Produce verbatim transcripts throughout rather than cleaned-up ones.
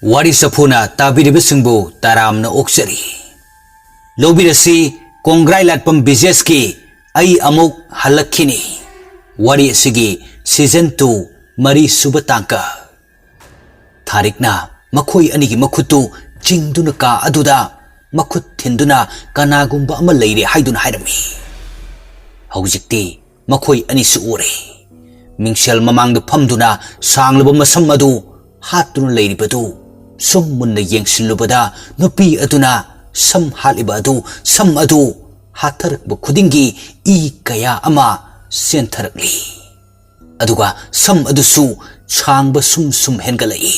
ꯋꯥꯔꯤ ꯆꯐꯨꯅ ꯇꯥꯕꯤꯔꯤꯕꯁꯤꯡꯕꯨ ꯇꯔꯥꯝꯅ ꯑꯣꯛꯆꯔꯤ꯫ ꯂꯧꯕꯤꯔꯁꯤ ꯀꯣꯡꯒ꯭ꯔꯥꯏ ꯂꯥꯠꯄꯝ ꯕꯤꯖꯦꯁꯀꯤ ꯑꯩ ꯑꯃꯨꯛ ꯍꯜꯂꯛꯈꯤꯅꯤ꯫ ꯋꯥꯔꯤ ꯑꯁꯤꯒꯤ season two ꯃꯔꯤ ꯁꯨꯕ ꯇꯥꯡꯀꯛ꯫ ꯊꯥꯔꯤꯛꯅ ꯃꯈꯣꯏ ꯑꯅꯤꯒꯤ ꯃꯈꯨꯠꯇꯨ ꯆꯤꯡꯗꯨꯅ ꯀꯥ ꯑꯗꯨꯗ ꯃꯈꯨꯠ ꯊꯤꯟꯗꯨꯅ ꯀꯅꯥꯒꯨꯝꯕ ꯑꯃ ꯂꯩꯔꯦ ꯍꯥꯏꯗꯨꯅ ꯍꯥꯏꯔꯝꯃꯤ꯫ ꯍꯧꯖꯤꯛꯇꯤ ꯃꯈꯣꯏ ꯑꯅꯤꯁꯨ ꯎꯔꯦ꯫ ꯃꯤꯡꯁꯦꯜ ꯃꯃꯥꯡꯗ ꯐꯝꯗꯨꯅ ꯁꯥꯡꯂꯕ ꯃꯁꯝ ꯑꯗꯨ ꯍꯥꯠꯇꯨꯅ ꯂꯩꯔꯤꯕꯗꯨ ꯁꯨꯝ ꯃꯨꯟꯅ ꯌꯦꯡꯁꯤꯜꯂꯨꯕꯗ ꯅꯨꯄꯤ ꯑꯗꯨꯅ ꯁꯝ ꯍꯥꯠꯂꯤꯕ ꯑꯗꯨ, ꯁꯝ ꯑꯗꯨ ꯍꯥꯠꯊꯔꯛꯄ ꯈꯨꯗꯤꯡꯒꯤ ꯏ ꯀꯌꯥ ꯑꯃ ꯆꯦꯟꯊꯔꯛꯂꯤ꯫ ꯑꯗꯨꯒ ꯁꯝ ꯑꯗꯨꯁꯨ ꯁꯥꯡꯕ ꯁꯨꯝ ꯁꯨꯝ ꯍꯦꯟꯒꯠꯂꯛꯏ꯫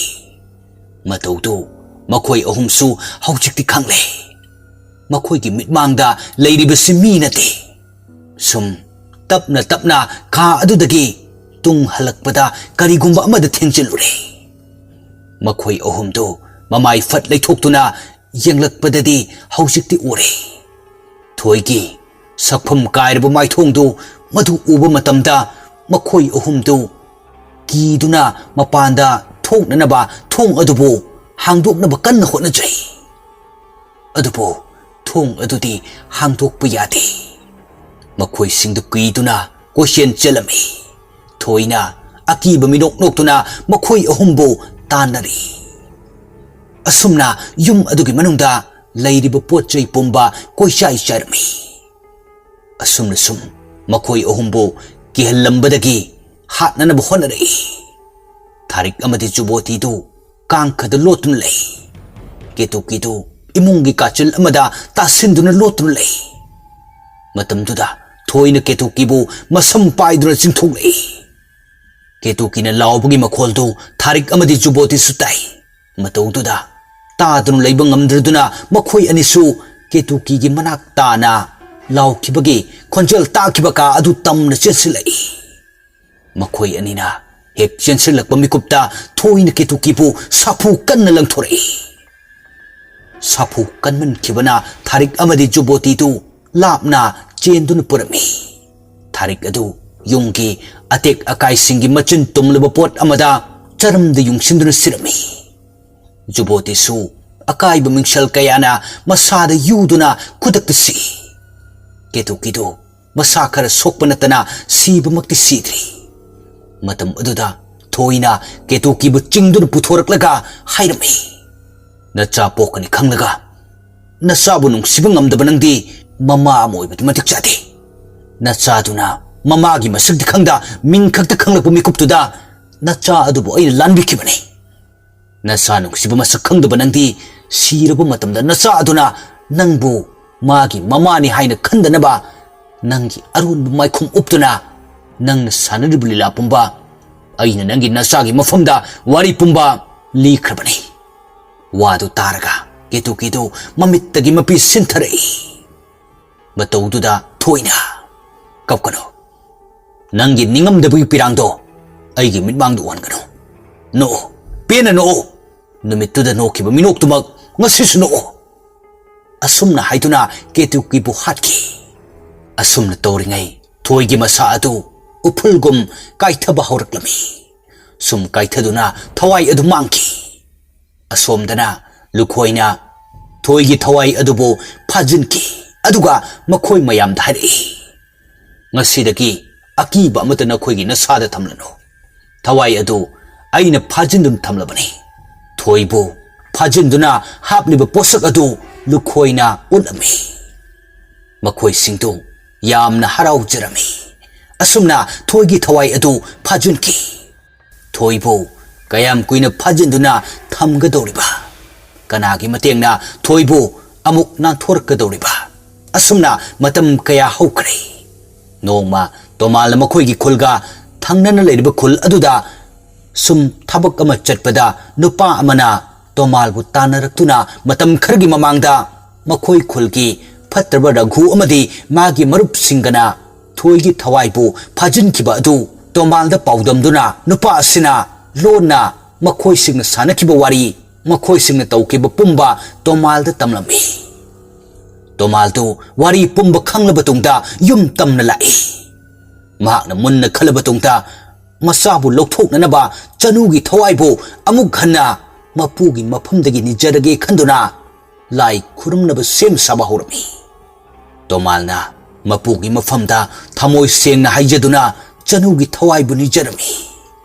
ꯃꯇꯧꯗꯨ ꯃꯈꯣꯏ ꯑꯍꯨꯝꯁꯨ ꯍꯧꯖꯤꯛꯇꯤ ꯈꯪꯂꯦ꯫ ꯃꯈꯣꯏꯒꯤ ꯃꯤꯠꯃꯥꯡꯗ ꯂꯩꯔꯤꯕꯁꯤ ꯃꯤ ꯅꯠꯇꯦ꯫ ꯁꯨꯝ ꯇꯞꯅ ꯇꯞꯅ ꯀꯥ ꯑꯗꯨꯗꯒꯤ ꯇꯨꯡ ꯍꯜꯂꯛꯄꯗ ꯀꯔꯤꯒꯨꯝꯕ ꯑꯃꯗ ꯊꯦꯡꯖꯤꯜꯂꯨꯔꯦ꯫ ꯃꯈꯣꯏ ꯑꯍꯨꯝꯗꯨ ꯃꯃꯥꯏ ꯐꯠ ꯂꯩꯊꯣꯛꯇꯨꯅ ꯌꯦꯡꯂꯛꯄꯗꯗꯤ ꯍꯧꯖꯤꯛꯇꯤ ꯎꯔꯦ꯫ ꯊꯣꯏꯒꯤ ꯁꯛꯐꯝ ꯀꯥꯏꯔꯕ ꯃꯥꯏꯊꯣꯡꯗꯨ ꯃꯗꯨ ꯎꯕ ꯃꯇꯝꯗ ꯃꯈꯣꯏ ꯑꯍꯨꯝꯗꯨ ꯀꯤꯗꯨꯅ ꯃꯄꯥꯟꯗ ꯊꯣꯛꯅꯅꯕ ꯊꯣꯡ ꯑꯗꯨꯕꯨ ꯍꯥꯡꯗꯣꯛꯅꯕ ꯀꯟꯅ ꯍꯣꯠꯅꯖꯩ꯫ ꯑꯗꯨꯕꯨ ꯊꯣꯡ ꯑꯗꯨꯗꯤ ꯍꯥꯡꯗꯣꯛꯄ ꯌꯥꯗꯦ꯫ ꯃꯈꯣꯏꯁꯤꯡꯗꯨ ꯀꯤꯗꯨꯅ ꯀꯣꯏꯆꯦꯟ ꯆꯦꯜꯂꯝꯃꯤ꯫ ꯊꯣꯏꯅ ꯑꯀꯤꯕ ꯃꯤꯅꯣꯛ ꯅꯣꯛꯇꯨꯅ ꯃꯈꯣꯏ ꯑꯍꯨꯝꯕꯨ ꯇꯥꯟꯅꯔꯤ꯫ ꯑꯁꯨꯝꯅ ꯌꯨꯝ ꯑꯗꯨꯒꯤ ꯃꯅꯨꯡꯗ ꯂꯩꯔꯤꯕ ꯄꯣꯠ ꯆꯩ ꯄꯨꯝꯕ ꯀꯣꯏꯆꯥꯏ ꯆꯥꯏꯔꯝꯃꯤ꯫ ꯑꯁꯨꯝꯅ ꯁꯨꯝ ꯃꯈꯣꯏ ꯑꯍꯨꯝꯕꯨ ꯀꯤꯍꯜꯂꯝꯕꯗꯒꯤ ꯍꯥꯠꯅꯅꯕ ꯍꯣꯠꯅꯔꯛꯏ꯫ ꯊꯥꯔꯤꯛ ꯑꯃꯗꯤ ꯖꯨꯕꯣꯇꯤꯗꯨ ꯀꯥꯡꯈꯗ ꯂꯣꯠꯇꯨꯅ ꯂꯩ꯫ ꯀꯦꯇꯨꯀꯤꯗꯨ ꯏꯃꯨꯡꯒꯤ ꯀꯥꯆꯤꯜ ꯑꯃꯗ ꯇꯥꯁꯤꯟꯗꯨꯅ ꯂꯣꯠꯇꯨꯅ ꯂꯩ꯫ ꯃꯇꯝꯗꯨꯗ ꯊꯣꯏꯅ ꯀꯦꯇꯨꯀꯤꯕꯨ ꯃꯁꯝ ꯄꯥꯏꯗꯨꯅ ꯆꯤꯡꯊꯣꯛꯂꯛꯏ꯫ ꯀꯦꯇꯨꯀꯤꯅ ꯂꯥꯎꯕꯒꯤ ꯃꯈꯣꯜꯗꯨ ꯊꯥꯔꯤꯛ ꯑꯃꯗꯤ ꯖꯨꯕꯣꯇꯤꯁꯨ ꯇꯥꯏ꯫ ꯃꯇꯧꯗꯨꯗ ꯇꯥꯗꯨꯅ ꯂꯩꯕ ꯉꯝꯗ꯭ꯔꯗꯨꯅ ꯃꯈꯣꯏ ꯑꯅꯤꯁꯨ ꯀꯦꯇꯨꯀꯤꯒꯤ ꯃꯅꯥꯛ ꯇꯥꯅ ꯂꯥꯎꯈꯤꯕꯒꯤ ꯈꯣꯟꯖꯦꯜ ꯇꯥꯈꯤꯕ ꯀꯥ ꯑꯗꯨ ꯇꯝꯅ ꯆꯦꯟꯁꯤꯜꯂꯛꯏ꯫ ꯃꯈꯣꯏ ꯑꯅꯤꯅ ꯍꯦꯛ ꯆꯦꯟꯁꯤꯜꯂꯛꯄ ꯃꯤꯀꯨꯞꯇ ꯊꯣꯏꯅ ꯀꯦꯇꯨꯀꯤꯕꯨ ꯁꯥꯐꯨ ꯀꯟꯅ ꯂꯪꯊꯣꯔꯛꯏ꯫ ꯁꯥꯐꯨ ꯀꯟꯃꯟꯈꯤꯕꯅ ꯊꯥꯔꯤꯛ ꯑꯃꯗꯤ ꯖꯨꯕꯣꯇꯤꯗꯨ ꯂꯥꯞꯅ ꯆꯦꯟꯗꯨꯅ ꯄꯨꯔꯝꯃꯤ꯫ ꯊꯥꯔꯤꯛ ꯑꯗꯨ ꯌꯨꯝꯒꯤ ꯑꯇꯦꯛ ꯑꯀꯥꯏꯁꯤꯡꯒꯤ ꯃꯆꯤꯟ ꯇꯨꯝꯂꯕ ꯄꯣꯠ ꯑꯃꯗ ꯆꯔꯝꯗ ꯌꯨꯡꯁꯤꯟꯗꯨꯅ ꯁꯤꯔꯝꯃꯤ꯫ ꯖꯨꯕꯣꯇꯤꯁꯨ ꯑꯀꯥꯏꯕ ꯃꯤꯡꯁꯦꯜ ꯀꯌꯥꯅ ꯃꯁꯥꯗ ꯌꯨꯗꯨꯅ ꯈꯨꯗꯛꯇ ꯁꯤ꯫ ꯀꯦꯇꯨꯀꯤꯗꯨ ꯃꯁꯥ ꯈꯔ ꯁꯣꯛꯄ ꯅꯠꯇꯅ ꯁꯤꯕꯃꯛꯇꯤ ꯁꯤꯗ꯭ꯔꯤ꯫ ꯃꯇꯝ ꯑꯗꯨꯗ ꯊꯣꯏꯅ ꯀꯦꯇꯨꯀꯤꯕꯨ ꯆꯤꯡꯗꯨꯅ ꯄꯨꯊꯣꯔꯛꯂꯒ ꯍꯥꯏꯔꯝꯃꯤ, "ꯅꯆꯥ ꯄꯣꯛꯀꯅꯤ ꯈꯪꯂꯒ ꯅꯆꯥꯕꯨ ꯅꯨꯡꯁꯤꯕ ꯉꯝꯗꯕ ꯅꯪꯗꯤ ꯃꯃꯥ ꯑꯃ ꯑꯣꯏꯕꯗꯤ ꯃꯇꯤꯛ ꯆꯥꯗꯦ꯫ ꯅꯆꯥꯗꯨꯅ ꯃꯃꯥꯒꯤ ꯃꯁꯛꯇꯤ ꯈꯪꯗ ꯃꯤꯡ ꯈꯛꯇ ꯈꯪꯂꯛꯄ ꯃꯤꯀꯨꯞꯇꯨꯗ ꯅꯆꯥ ꯑꯗꯨꯕꯨ ꯑꯩꯅ ꯂꯥꯟꯕꯤꯈꯤꯕꯅꯤ꯫ ꯅꯆꯥ ꯅꯨꯡꯁꯤꯕ ꯃꯁꯛ ꯈꯪꯗꯕ ꯅꯪꯗꯤ ꯁꯤꯔꯕ ꯃꯇꯝꯗ ꯅꯆꯥ ꯑꯗꯨꯅ ꯅꯪꯕꯨ ꯃꯥꯒꯤ ꯃꯃꯥꯅꯤ ꯍꯥꯏꯅ ꯈꯟꯗꯅꯕ ꯅꯪꯒꯤ ꯑꯔꯣꯟꯕ ꯃꯥꯏꯈꯨꯝ ꯎꯞꯇꯨꯅ ꯅꯪꯅ ꯁꯥꯟꯅꯔꯤꯕ ꯂꯤꯂꯥ ꯄꯨꯝꯕ ꯑꯩꯅ ꯅꯪꯒꯤ ꯅꯆꯥꯒꯤ ꯃꯐꯝꯗ ꯋꯥꯔꯤ ꯄꯨꯝꯕ ꯂꯤꯈ꯭ꯔꯕꯅꯤ꯫" ꯋꯥꯗꯨ ꯇꯥꯔꯒ ꯀꯦꯇꯨꯀꯤꯗꯨ ꯃꯃꯤꯠꯇꯒꯤ ꯃꯄꯤ ꯁꯤꯟꯊꯔꯛꯏ꯫ ꯃꯇꯧꯗꯨꯗ ꯊꯣꯏꯅ, "ꯀꯞꯀꯅꯨ꯫ ꯅꯪꯒꯤ ꯅꯤꯡꯉꯝꯗꯕꯒꯤ ꯄꯤꯔꯥꯡꯗꯣ ꯑꯩꯒꯤ ꯃꯤꯠꯃꯥꯡꯗ ꯎꯍꯟꯒꯅꯨ꯫ ꯅꯣꯛꯎ, ꯄꯦꯟꯅ ꯅꯣꯛꯎ꯫ ꯅꯨꯃꯤꯠꯇꯨꯗ ꯅꯣꯛꯈꯤꯕ ꯃꯤꯅꯣꯛꯇꯨꯃꯛ ꯉꯁꯤꯁꯨ ꯅꯣꯛꯎ꯫" ꯑꯁꯨꯝꯅ ꯍꯥꯏꯗꯨꯅ ꯀꯦꯇꯨꯀꯤꯕꯨ ꯍꯥꯠꯈꯤ꯫ ꯑꯁꯨꯝꯅ ꯇꯧꯔꯤꯉꯩ ꯊꯣꯏꯒꯤ ꯃꯁꯥ ꯑꯗꯨ ꯎꯐꯨꯜꯒꯨꯝ ꯀꯥꯏꯊꯕ ꯍꯧꯔꯛꯂꯝꯃꯤ꯫ ꯁꯨꯝ ꯀꯥꯏꯊꯗꯨꯅ ꯊꯋꯥꯏ ꯑꯗꯨ ꯃꯥꯡꯈꯤ꯫ ꯑꯁꯣꯝꯗꯅ ꯂꯨꯈꯣꯏꯅ ꯊꯣꯏꯒꯤ ꯊꯋꯥꯏ ꯑꯗꯨꯕꯨ ꯐꯥꯖꯤꯟꯈꯤ, ꯑꯗꯨꯒ ꯃꯈꯣꯏ ꯃꯌꯥꯝꯗ ꯍꯥꯏꯔꯛꯏ, "ꯉꯁꯤꯗꯒꯤ ꯑꯀꯤꯕ ꯑꯃꯠꯇ ꯅꯈꯣꯏꯒꯤ ꯅꯁꯥꯗ ꯊꯝꯂꯅꯨ꯫ ꯊꯋꯥꯏ ꯑꯗꯨ ꯑꯩꯅ ꯐꯥꯖꯤꯟꯗꯨꯅ ꯊꯝꯂꯕꯅꯤ꯫" ꯊꯣꯏꯕꯨ ꯐꯥꯖꯤꯟꯗꯨꯅ ꯍꯥꯞꯂꯤꯕ ꯄꯣꯠꯁꯛ ꯑꯗꯨ ꯂꯨꯈꯣꯏꯅ ꯎꯠꯂꯝꯃꯤ꯫ ꯃꯈꯣꯏꯁꯤꯡꯗꯨ ꯌꯥꯝꯅ ꯍꯔꯥꯎꯖꯔꯝꯃꯤ꯫ ꯑꯁꯨꯝꯅ ꯊꯣꯏꯒꯤ ꯊꯋꯥꯏ ꯑꯗꯨ ꯐꯥꯖꯤꯟꯈꯤ꯫ ꯊꯣꯏꯕꯨ ꯀꯌꯥꯝ ꯀꯨꯏꯅ ꯐꯥꯖꯤꯟꯗꯨꯅ ꯊꯝꯒꯗꯧꯔꯤꯕ? ꯀꯅꯥꯒꯤ ꯃꯇꯦꯡꯅ ꯊꯣꯏꯕꯨ ꯑꯃꯨꯛ ꯅꯥꯟꯊꯣꯔꯛꯀꯗꯧꯔꯤꯕ? ꯑꯁꯨꯝꯅ ꯃꯇꯝ ꯀꯌꯥ ꯍꯧꯈ꯭ꯔꯦ꯫ ꯅꯣꯡꯃ ꯇꯣꯃꯥꯜꯅ ꯃꯈꯣꯏꯒꯤ ꯈꯨꯜꯒ ꯊꯪꯅꯅ ꯂꯩꯔꯤꯕ ꯈꯨꯜ ꯑꯗꯨꯗ ꯁꯨꯝ ꯊꯕꯛ ꯑꯃ ꯆꯠꯄꯗ ꯅꯨꯄꯥ ꯑꯃꯅ ꯇꯣꯃꯥꯜꯕꯨ ꯇꯥꯟꯅꯔꯛꯇꯨꯅ ꯃꯇꯝ ꯈꯔꯒꯤ ꯃꯃꯥꯡꯗ ꯃꯈꯣꯏ ꯈꯨꯜꯒꯤ ꯐꯠꯇ꯭ꯔꯕ ꯔꯘꯨ ꯑꯃꯗꯤ ꯃꯥꯒꯤ ꯃꯔꯨꯞꯁꯤꯡꯒꯅ ꯊꯣꯏꯒꯤ ꯊꯋꯥꯏꯕꯨ ꯐꯥꯖꯤꯟꯈꯤꯕ ꯑꯗꯨ ꯇꯣꯃꯥꯜꯗ ꯄꯥꯎꯗꯝꯗꯨꯅ ꯅꯨꯄꯥ ꯑꯁꯤꯅ ꯂꯣꯟꯅ ꯃꯈꯣꯏꯁꯤꯡꯅ ꯁꯥꯟꯅꯈꯤꯕ ꯋꯥꯔꯤ, ꯃꯈꯣꯏꯁꯤꯡꯅ ꯇꯧꯈꯤꯕ ꯄꯨꯝꯕ ꯇꯣꯃꯥꯜꯗ ꯇꯝꯂꯝꯃꯤ꯫ ꯇꯣꯃꯥꯜꯗꯨ ꯋꯥꯔꯤ ꯄꯨꯝꯕ ꯈꯪꯂꯕ ꯇꯨꯡꯗ ꯌꯨꯝ ꯇꯝꯅ ꯂꯥꯛꯏ꯫ ꯃꯍꯥꯛꯅ ꯃꯨꯟꯅ ꯈꯜꯂꯕ ꯇꯨꯡꯗ ꯃꯆꯥꯕꯨ ꯂꯧꯊꯣꯛꯅꯅꯕ ꯆꯅꯨꯒꯤ ꯊꯋꯥꯏꯕꯨ ꯑꯃꯨꯛ ꯍꯟꯅ ꯃꯄꯨꯒꯤ ꯃꯐꯝꯗꯒꯤ ꯅꯤꯖꯔꯒꯦ ꯈꯟꯗꯨꯅ ꯂꯥꯏ ꯈꯨꯔꯨꯝꯅꯕ ꯁꯦꯝ ꯁꯥꯕ ꯍꯧꯔꯝꯃꯤ꯫ ꯇꯣꯃꯥꯜꯅ ꯃꯄꯨꯒꯤ ꯃꯐꯝꯗ ꯊꯃꯣꯏ ꯁꯦꯡꯅ ꯍꯥꯏꯖꯗꯨꯅ ꯆꯅꯨꯒꯤ ꯊꯋꯥꯏꯕꯨ ꯅꯤꯖꯔꯝꯃꯤ꯫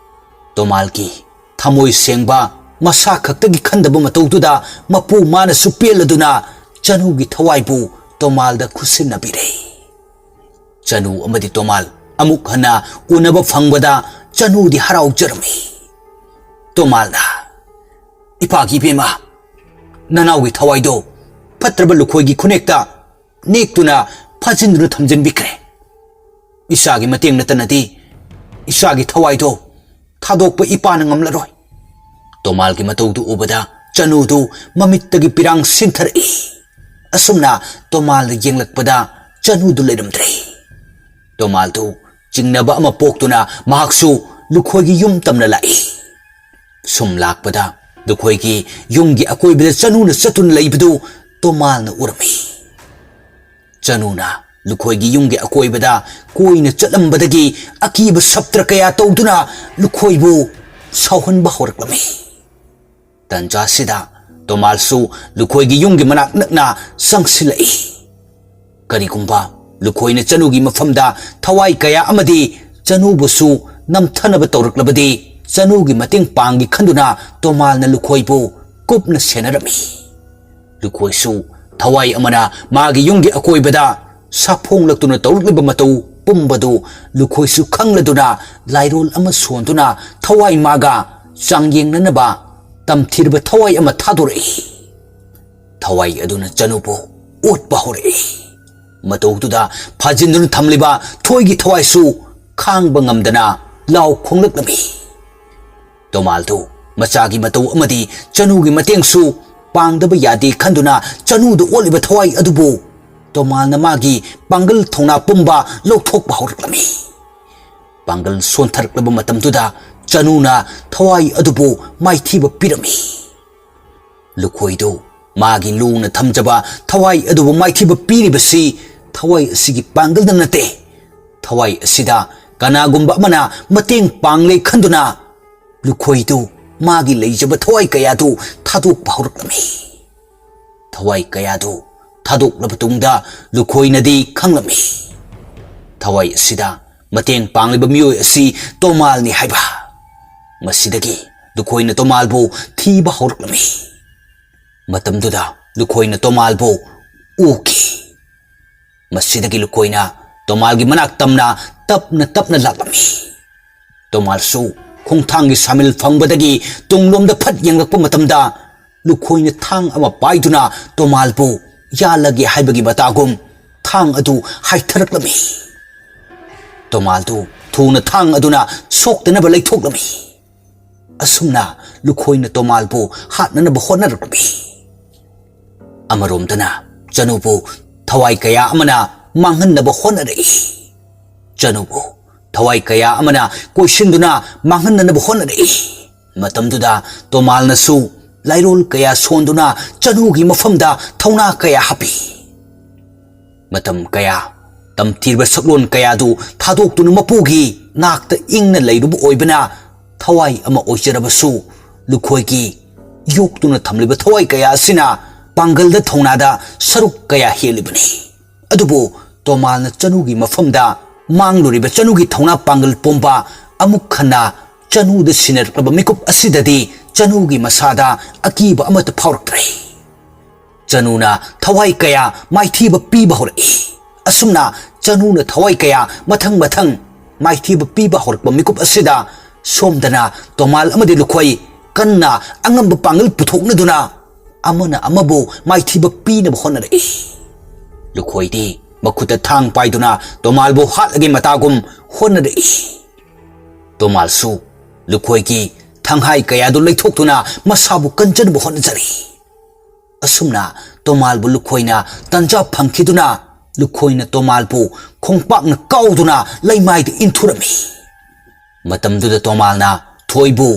ꯇꯣꯃꯥꯜꯒꯤ ꯊꯃꯣꯏ ꯁꯦꯡꯕ, ꯃꯁꯥ ꯈꯛꯇꯒꯤ ꯈꯟꯗꯕ ꯃꯇꯧꯗꯨꯗ ꯃꯄꯨ ꯃꯥꯅꯁꯨ ꯄꯦꯜꯂꯗꯨꯅ ꯆꯅꯨꯒꯤ ꯊꯋꯥꯏꯕꯨ ꯇꯣꯃꯥꯜꯗ ꯈꯨꯠꯁꯤꯟꯅꯕꯤꯔꯦ꯫ ꯆꯅꯨ ꯑꯃꯗꯤ ꯇꯣꯃꯥꯜ ꯑꯃꯨꯛ ꯍꯟꯅ ꯎꯅꯕ ꯐꯪꯕꯗ ꯆꯅꯨꯗꯤ ꯍꯔꯥꯎꯖꯔꯝꯃꯤ꯫ ꯇꯣꯃꯥꯜꯅ, "ꯏꯄꯥꯒꯤ ꯏꯕꯦꯝꯃ, ꯅꯅꯥꯎꯒꯤ ꯊꯋꯥꯏꯗꯣ ꯐꯠꯇ꯭ꯔꯕ ꯂꯨꯈꯣꯏꯒꯤ ꯈꯨꯅꯦꯛꯇ ꯅꯦꯛꯇꯨꯅ ꯐꯥꯖꯤꯟꯗꯨꯅ ꯊꯝꯖꯤꯟꯕꯤꯈ꯭ꯔꯦ꯫ ꯏꯆꯥꯒꯤ ꯃꯇꯦꯡ ꯅꯠꯇꯅꯗꯤ ꯏꯆꯥꯒꯤ ꯊꯋꯥꯏꯗꯣ ꯊꯥꯗꯣꯛꯄ ꯏꯄꯥꯅ ꯉꯝꯂꯔꯣꯏ"꯫ ꯇꯣꯃꯥꯜꯒꯤ ꯃꯇꯧꯗꯨ ꯎꯕꯗ ꯆꯅꯨꯗꯨ ꯃꯃꯤꯠꯇꯒꯤ ꯄꯤꯔꯥꯡ ꯁꯤꯟꯊꯔꯛꯏ꯫ ꯑꯁꯨꯝꯅ ꯇꯣꯃꯥꯜꯅ ꯌꯦꯡꯂꯛꯄꯗ ꯆꯅꯨꯗꯨ ꯂꯩꯔꯝꯗ꯭ꯔꯦ꯫ ꯇꯣꯃꯥꯜꯗꯨ ꯆꯤꯡꯅꯕ ꯑꯃ ꯄꯣꯛꯇꯨꯅ ꯃꯍꯥꯛꯁꯨ ꯂꯨꯈꯣꯏꯒꯤ ꯌꯨꯝ ꯇꯝꯅ ꯂꯥꯛꯏ꯫ ꯁꯨꯝ ꯂꯥꯛꯄꯗ ꯂꯨꯈꯣꯏꯒꯤ ꯌꯨꯝꯒꯤ ꯑꯀꯣꯏꯕꯗ ꯆꯅꯨꯅ ꯆꯠꯇꯨꯅ ꯂꯩꯕꯗꯨ ꯇꯣꯃꯥꯜꯅ ꯎꯔꯝꯃꯤ꯫ ꯆꯅꯨꯅ ꯂꯨꯈꯣꯏꯒꯤ ꯌꯨꯝꯒꯤ ꯑꯀꯣꯏꯕꯗ ꯀꯣꯏꯅ ꯆꯠꯂꯝꯕꯗꯒꯤ ꯑꯀꯤꯕ ꯁꯞꯇ꯭ꯔ ꯀꯌꯥ ꯇꯧꯗꯨꯅ ꯂꯨꯈꯣꯏꯕꯨ ꯁꯥꯎꯍꯟꯕ ꯍꯧꯔꯛꯂꯝꯃꯤ꯫ ꯇꯟꯖꯥꯁꯤꯗ ꯇꯣꯃꯥꯜꯁꯨ ꯂꯨꯈꯣꯏꯒꯤ ꯌꯨꯝꯒꯤ ꯃꯅꯥꯛ ꯅꯛꯅ ꯆꯪꯁꯤꯜꯂꯛꯏ꯫ ꯀꯔꯤꯒꯨꯝꯕ ꯂꯨꯈꯣꯏꯅ ꯆꯅꯨꯒꯤ ꯃꯐꯝꯗ ꯊꯋꯥꯏ ꯀꯌꯥ ꯑꯃꯗꯤ ꯆꯅꯨꯕꯨꯁꯨ ꯅꯝꯊꯅꯕ ꯇꯧꯔꯛꯂꯕꯗꯤ, ꯆꯅꯨꯒꯤ ꯃꯇꯦꯡ ꯄꯥꯡꯒꯦ ꯈꯟꯗꯨꯅ ꯇꯣꯃꯥꯜꯅ ꯂꯨꯈꯣꯏꯕꯨ ꯀꯨꯞꯅ ꯁꯦꯟꯅꯔꯝꯃꯤ꯫ ꯂꯨꯈꯣꯏꯁꯨ ꯊꯋꯥꯏ ꯑꯃꯅ ꯃꯥꯒꯤ ꯌꯨꯝꯒꯤ ꯑꯀꯣꯏꯕꯗ ꯁꯥꯐꯣꯡꯂꯛꯇꯨꯅ ꯇꯧꯔꯛꯂꯤꯕ ꯃꯇꯧ ꯄꯨꯝꯕꯗꯨ ꯂꯨꯈꯣꯏꯁꯨ ꯈꯪꯂꯗꯨꯅ ꯂꯥꯏꯔꯣꯜ ꯑꯃ ꯁꯣꯟꯗꯨꯅ ꯊꯋꯥꯏ ꯃꯥꯒ ꯆꯥꯡꯌꯦꯡꯅꯅꯕ ꯇꯝꯊꯤꯔꯕ ꯊꯋꯥꯏ ꯑꯃ ꯊꯥꯗꯣꯔꯛꯏ꯫ ꯊꯋꯥꯏ ꯑꯗꯨꯅ ꯆꯅꯨꯕꯨ ꯑꯣꯠꯄ ꯍꯧꯔꯛꯏ꯫ ꯃꯇꯧꯗꯨꯗ ꯐꯥꯖꯤꯟꯗꯨꯅ ꯊꯝꯂꯤꯕ ꯊꯣꯏꯒꯤ ꯊꯋꯥꯏꯁꯨ ꯈꯥꯡꯕ ꯉꯝꯗꯅ ꯂꯥꯎ ꯈꯣꯡꯂꯛꯂꯝꯃꯤ꯫ ꯇꯣꯃꯥꯜꯗꯨ ꯃꯆꯥꯒꯤ ꯃꯇꯧ ꯑꯃꯗꯤ ꯆꯅꯨꯒꯤ ꯃꯇꯦꯡꯁꯨ ꯄꯥꯡꯗꯕ ꯌꯥꯗꯦ ꯈꯟꯗꯨꯅ ꯆꯅꯨꯗ ꯑꯣꯠꯂꯤꯕ ꯊꯋꯥꯏ ꯑꯗꯨꯕꯨ ꯇꯣꯃꯥꯜꯅ ꯃꯥꯒꯤ ꯄꯥꯡꯒꯜ ꯊꯧꯅꯥ ꯄꯨꯝꯕ ꯂꯧꯊꯣꯛꯄ ꯍꯧꯔꯛꯂꯝꯃꯤ꯫ ꯄꯥꯡꯒꯜ ꯁꯣꯟꯊꯔꯛꯂꯕ ꯃꯇꯝꯗꯨꯗ ꯆꯅꯨꯅ ꯊꯋꯥꯏ ꯑꯗꯨꯕꯨ ꯃꯥꯏꯊꯤꯕ ꯄꯤꯔꯝꯃꯤ꯫ ꯂꯨꯈꯣꯏꯗꯨ ꯃꯥꯒꯤ ꯂꯨꯅ ꯊꯝꯖꯕ ꯊꯋꯥꯏ ꯑꯗꯨꯕꯨ ꯃꯥꯏꯊꯤꯕ ꯄꯤꯔꯤꯕꯁꯤ ꯊꯋꯥꯏ ꯑꯁꯤꯒꯤ ꯄꯥꯡꯒꯜꯅ ꯅꯠꯇꯦ꯫ ꯊꯋꯥꯏ ꯑꯁꯤꯗ ꯀꯅꯥꯒꯨꯝꯕ ꯑꯃꯅ ꯃꯇꯦꯡ ꯄꯥꯡꯂꯦ ꯈꯟꯗꯨꯅ ꯂꯨꯈꯣꯏꯗꯨ ꯃꯥꯒꯤ ꯂꯩꯖꯕ ꯊꯋꯥꯏ ꯀꯌꯥꯗꯨ ꯊꯥꯗꯣꯛꯄ ꯍꯧꯔꯛꯂꯝꯃꯤ꯫ ꯊꯋꯥꯏ ꯀꯌꯥꯗꯨ ꯊꯥꯗꯣꯛꯂꯕ ꯇꯨꯡꯗ ꯂꯨꯈꯣꯏꯅꯗꯤ ꯈꯪꯂꯝꯃꯤ, ꯊꯋꯥꯏ ꯑꯁꯤꯗ ꯃꯇꯦꯡ ꯄꯥꯡꯂꯤꯕ ꯃꯤꯑꯣꯏ ꯑꯁꯤ ꯇꯣꯃꯥꯜꯅꯤ ꯍꯥꯏꯕ꯫ ꯃꯁꯤꯗꯒꯤ ꯂꯨꯈꯣꯏꯅ ꯇꯣꯃꯥꯜꯕꯨ ꯊꯤꯕ ꯍꯧꯔꯛꯂꯝꯃꯤ꯫ ꯃꯇꯝꯗꯨꯗ ꯂꯨꯈꯣꯏꯅ ꯇꯣꯃꯥꯜꯕꯨ ꯎꯈꯤ꯫ ꯃꯁꯤꯗꯒꯤ ꯂꯨꯈꯣꯏꯅ ꯇꯣꯃꯥꯜꯒꯤ ꯃꯅꯥꯛ ꯇꯝꯅ ꯇꯞꯅ ꯇꯞꯅ ꯂꯥꯛꯂꯝꯃꯤ꯫ ꯇꯣꯃꯥꯜꯁꯨ ꯈꯣꯡꯊꯥꯡꯒꯤ ꯁꯥꯃꯤꯜ ꯐꯪꯕꯗꯒꯤ ꯇꯨꯡꯂꯣꯝꯗ ꯐꯠ ꯌꯦꯡꯂꯛꯄ ꯃꯇꯝꯗ ꯂꯨꯈꯣꯏꯅ ꯊꯥꯡ ꯑꯃ ꯄꯥꯏꯗꯨꯅ ꯇꯣꯃꯥꯜꯕꯨ ꯌꯥꯜꯂꯒꯦ ꯍꯥꯏꯕꯒꯤ ꯃꯇꯥꯒꯨꯝ ꯊꯥꯡ ꯑꯗꯨ ꯍꯥꯏꯊꯔꯛꯂꯝꯃꯤ꯫ ꯇꯣꯃꯥꯜꯗꯨ ꯊꯨꯅ ꯊꯥꯡ ꯑꯗꯨꯅ ꯁꯣꯛꯇꯅꯕ ꯂꯩꯊꯣꯛꯂꯝꯃꯤ꯫ ꯑꯁꯨꯝꯅ ꯂꯨꯈꯣꯏꯅ ꯇꯣꯃꯥꯜꯕꯨ ꯍꯥꯠꯅꯅꯕ ꯍꯣꯠꯅꯔꯛꯂꯝꯃꯤ꯫ ꯑꯃꯔꯣꯝꯗꯅ ꯆꯅꯨꯕꯨ ꯊꯋꯥꯏ ꯀꯌꯥ ꯑꯃꯅ ꯃꯥꯡꯍꯟꯅꯕ ꯍꯣꯠꯅꯔꯛꯏ꯫ ꯆꯅꯨꯕꯨ ꯊꯋꯥꯏ ꯀꯌꯥ ꯑꯃꯅ ꯀꯣꯏꯁꯤꯟꯗꯨꯅ ꯃꯥꯡꯍꯟꯅꯅꯕ ꯍꯣꯠꯅꯔꯛꯏ꯫ ꯃꯇꯝꯗꯨꯗ ꯇꯣꯃꯥꯜꯅꯁꯨ ꯂꯥꯏꯔꯣꯜ ꯀꯌꯥ ꯁꯣꯟꯗꯨꯅ ꯆꯅꯨꯒꯤ ꯃꯐꯝꯗ ꯊꯧꯅꯥ ꯀꯌꯥ ꯍꯥꯞꯄꯤ꯫ ꯃꯇꯝ ꯀꯌꯥ ꯇꯝꯊꯤꯔꯕ ꯁꯛꯂꯣꯟ ꯀꯌꯥꯗꯨ ꯊꯥꯗꯣꯛꯇꯨꯅ ꯃꯄꯨꯒꯤ ꯅꯥꯛꯇ ꯏꯪꯅ ꯂꯩꯔꯨꯕ ꯑꯣꯏꯕꯅ ꯊꯋꯥꯏ ꯑꯃ ꯑꯣꯏꯖꯔꯕꯁꯨ ꯂꯨꯈꯣꯏꯒꯤ ꯌꯣꯛꯇꯨꯅ ꯊꯝꯂꯤꯕ ꯊꯋꯥꯏ ꯀꯌꯥ ꯑꯁꯤꯅ ꯄꯥꯡꯒꯜꯗ ꯊꯧꯅꯥꯗ ꯁꯔꯨꯛ ꯀꯌꯥ ꯍꯦꯜꯂꯤꯕꯅꯤ꯫ ꯑꯗꯨꯕꯨ ꯇꯣꯃꯥꯜꯅ ꯆꯅꯨꯒꯤ ꯃꯐꯝꯗ ꯃꯥꯡꯂꯨꯔꯤꯕ ꯆꯅꯨꯒꯤ ꯊꯧꯅꯥ ꯄꯥꯡꯒꯜ ꯄꯨꯝꯕ ꯑꯃꯨꯛ ꯍꯟꯅ ꯆꯅꯨꯗ ꯁꯤꯟꯅꯔꯛꯂꯕ ꯃꯤꯀꯨꯞ ꯑꯁꯤꯗꯗꯤ ꯆꯅꯨꯒꯤ ꯃꯁꯥꯗ ꯑꯀꯤꯕ ꯑꯃꯠꯇ ꯐꯥꯎꯔꯛꯇ꯭ꯔꯦ꯫ ꯆꯅꯨꯅ ꯊꯋꯥꯏ ꯀꯌꯥ ꯃꯥꯏꯊꯤꯕ ꯄꯤꯕ ꯍꯧꯔꯛꯏ꯫ ꯑꯁꯨꯝꯅ ꯆꯅꯨꯅ ꯊꯋꯥꯏ ꯀꯌꯥ ꯃꯊꯪ ꯃꯊꯪ ꯃꯥꯏꯊꯤꯕ ꯄꯤꯕ ꯍꯧꯔꯛꯄ ꯃꯤꯀꯨꯞ ꯑꯁꯤꯗ ꯁꯣꯝꯗꯅ ꯇꯣꯃꯥꯜ ꯑꯃꯗꯤ ꯂꯨꯈꯣꯏ ꯀꯟꯅ ꯑꯉꯝꯕ ꯄꯥꯡꯒꯜ ꯄꯨꯊꯣꯛꯅꯗꯨꯅ ꯑꯃꯅ ꯑꯃꯕꯨ ꯃꯥꯏꯊꯤꯕ ꯄꯤꯅꯕ ꯍꯣꯠꯅꯔꯛꯏ꯫ ꯂꯨꯈꯣꯏꯗꯤ ꯃꯈꯨꯠꯇ ꯊꯥꯡ ꯄꯥꯏꯗꯨꯅ ꯇꯣꯃꯥꯜꯕꯨ ꯍꯥꯠꯂꯒꯦ ꯃꯇꯥꯒꯨꯝ ꯍꯣꯠꯅꯔꯛꯏ꯫ ꯇꯣꯃꯥꯜꯁꯨ ꯂꯨꯈꯣꯏꯒꯤ ꯊꯪꯍꯥꯏ ꯀꯌꯥꯗꯨ ꯂꯩꯊꯣꯛꯇꯨꯅ ꯃꯁꯥꯕꯨ ꯀꯟꯖꯅꯕ ꯍꯣꯠꯅꯖꯔꯤ꯫ ꯑꯁꯨꯝꯅ ꯇꯣꯃꯥꯜꯕꯨ ꯂꯨꯈꯣꯏꯅ ꯇꯟꯖꯥ ꯐꯪꯈꯤꯗꯨꯅ ꯂꯨꯈꯣꯏꯅ ꯇꯣꯃꯥꯜꯕꯨ ꯈꯣꯡꯄꯥꯛꯅ ꯀꯥꯎꯗꯨꯅ ꯂꯩꯃꯥꯏꯗ ꯏꯟꯊꯨꯔꯝꯃꯤ꯫ ꯃꯇꯝꯗꯨꯗ ꯇꯣꯃꯥꯜꯅ ꯊꯣꯏꯕꯨ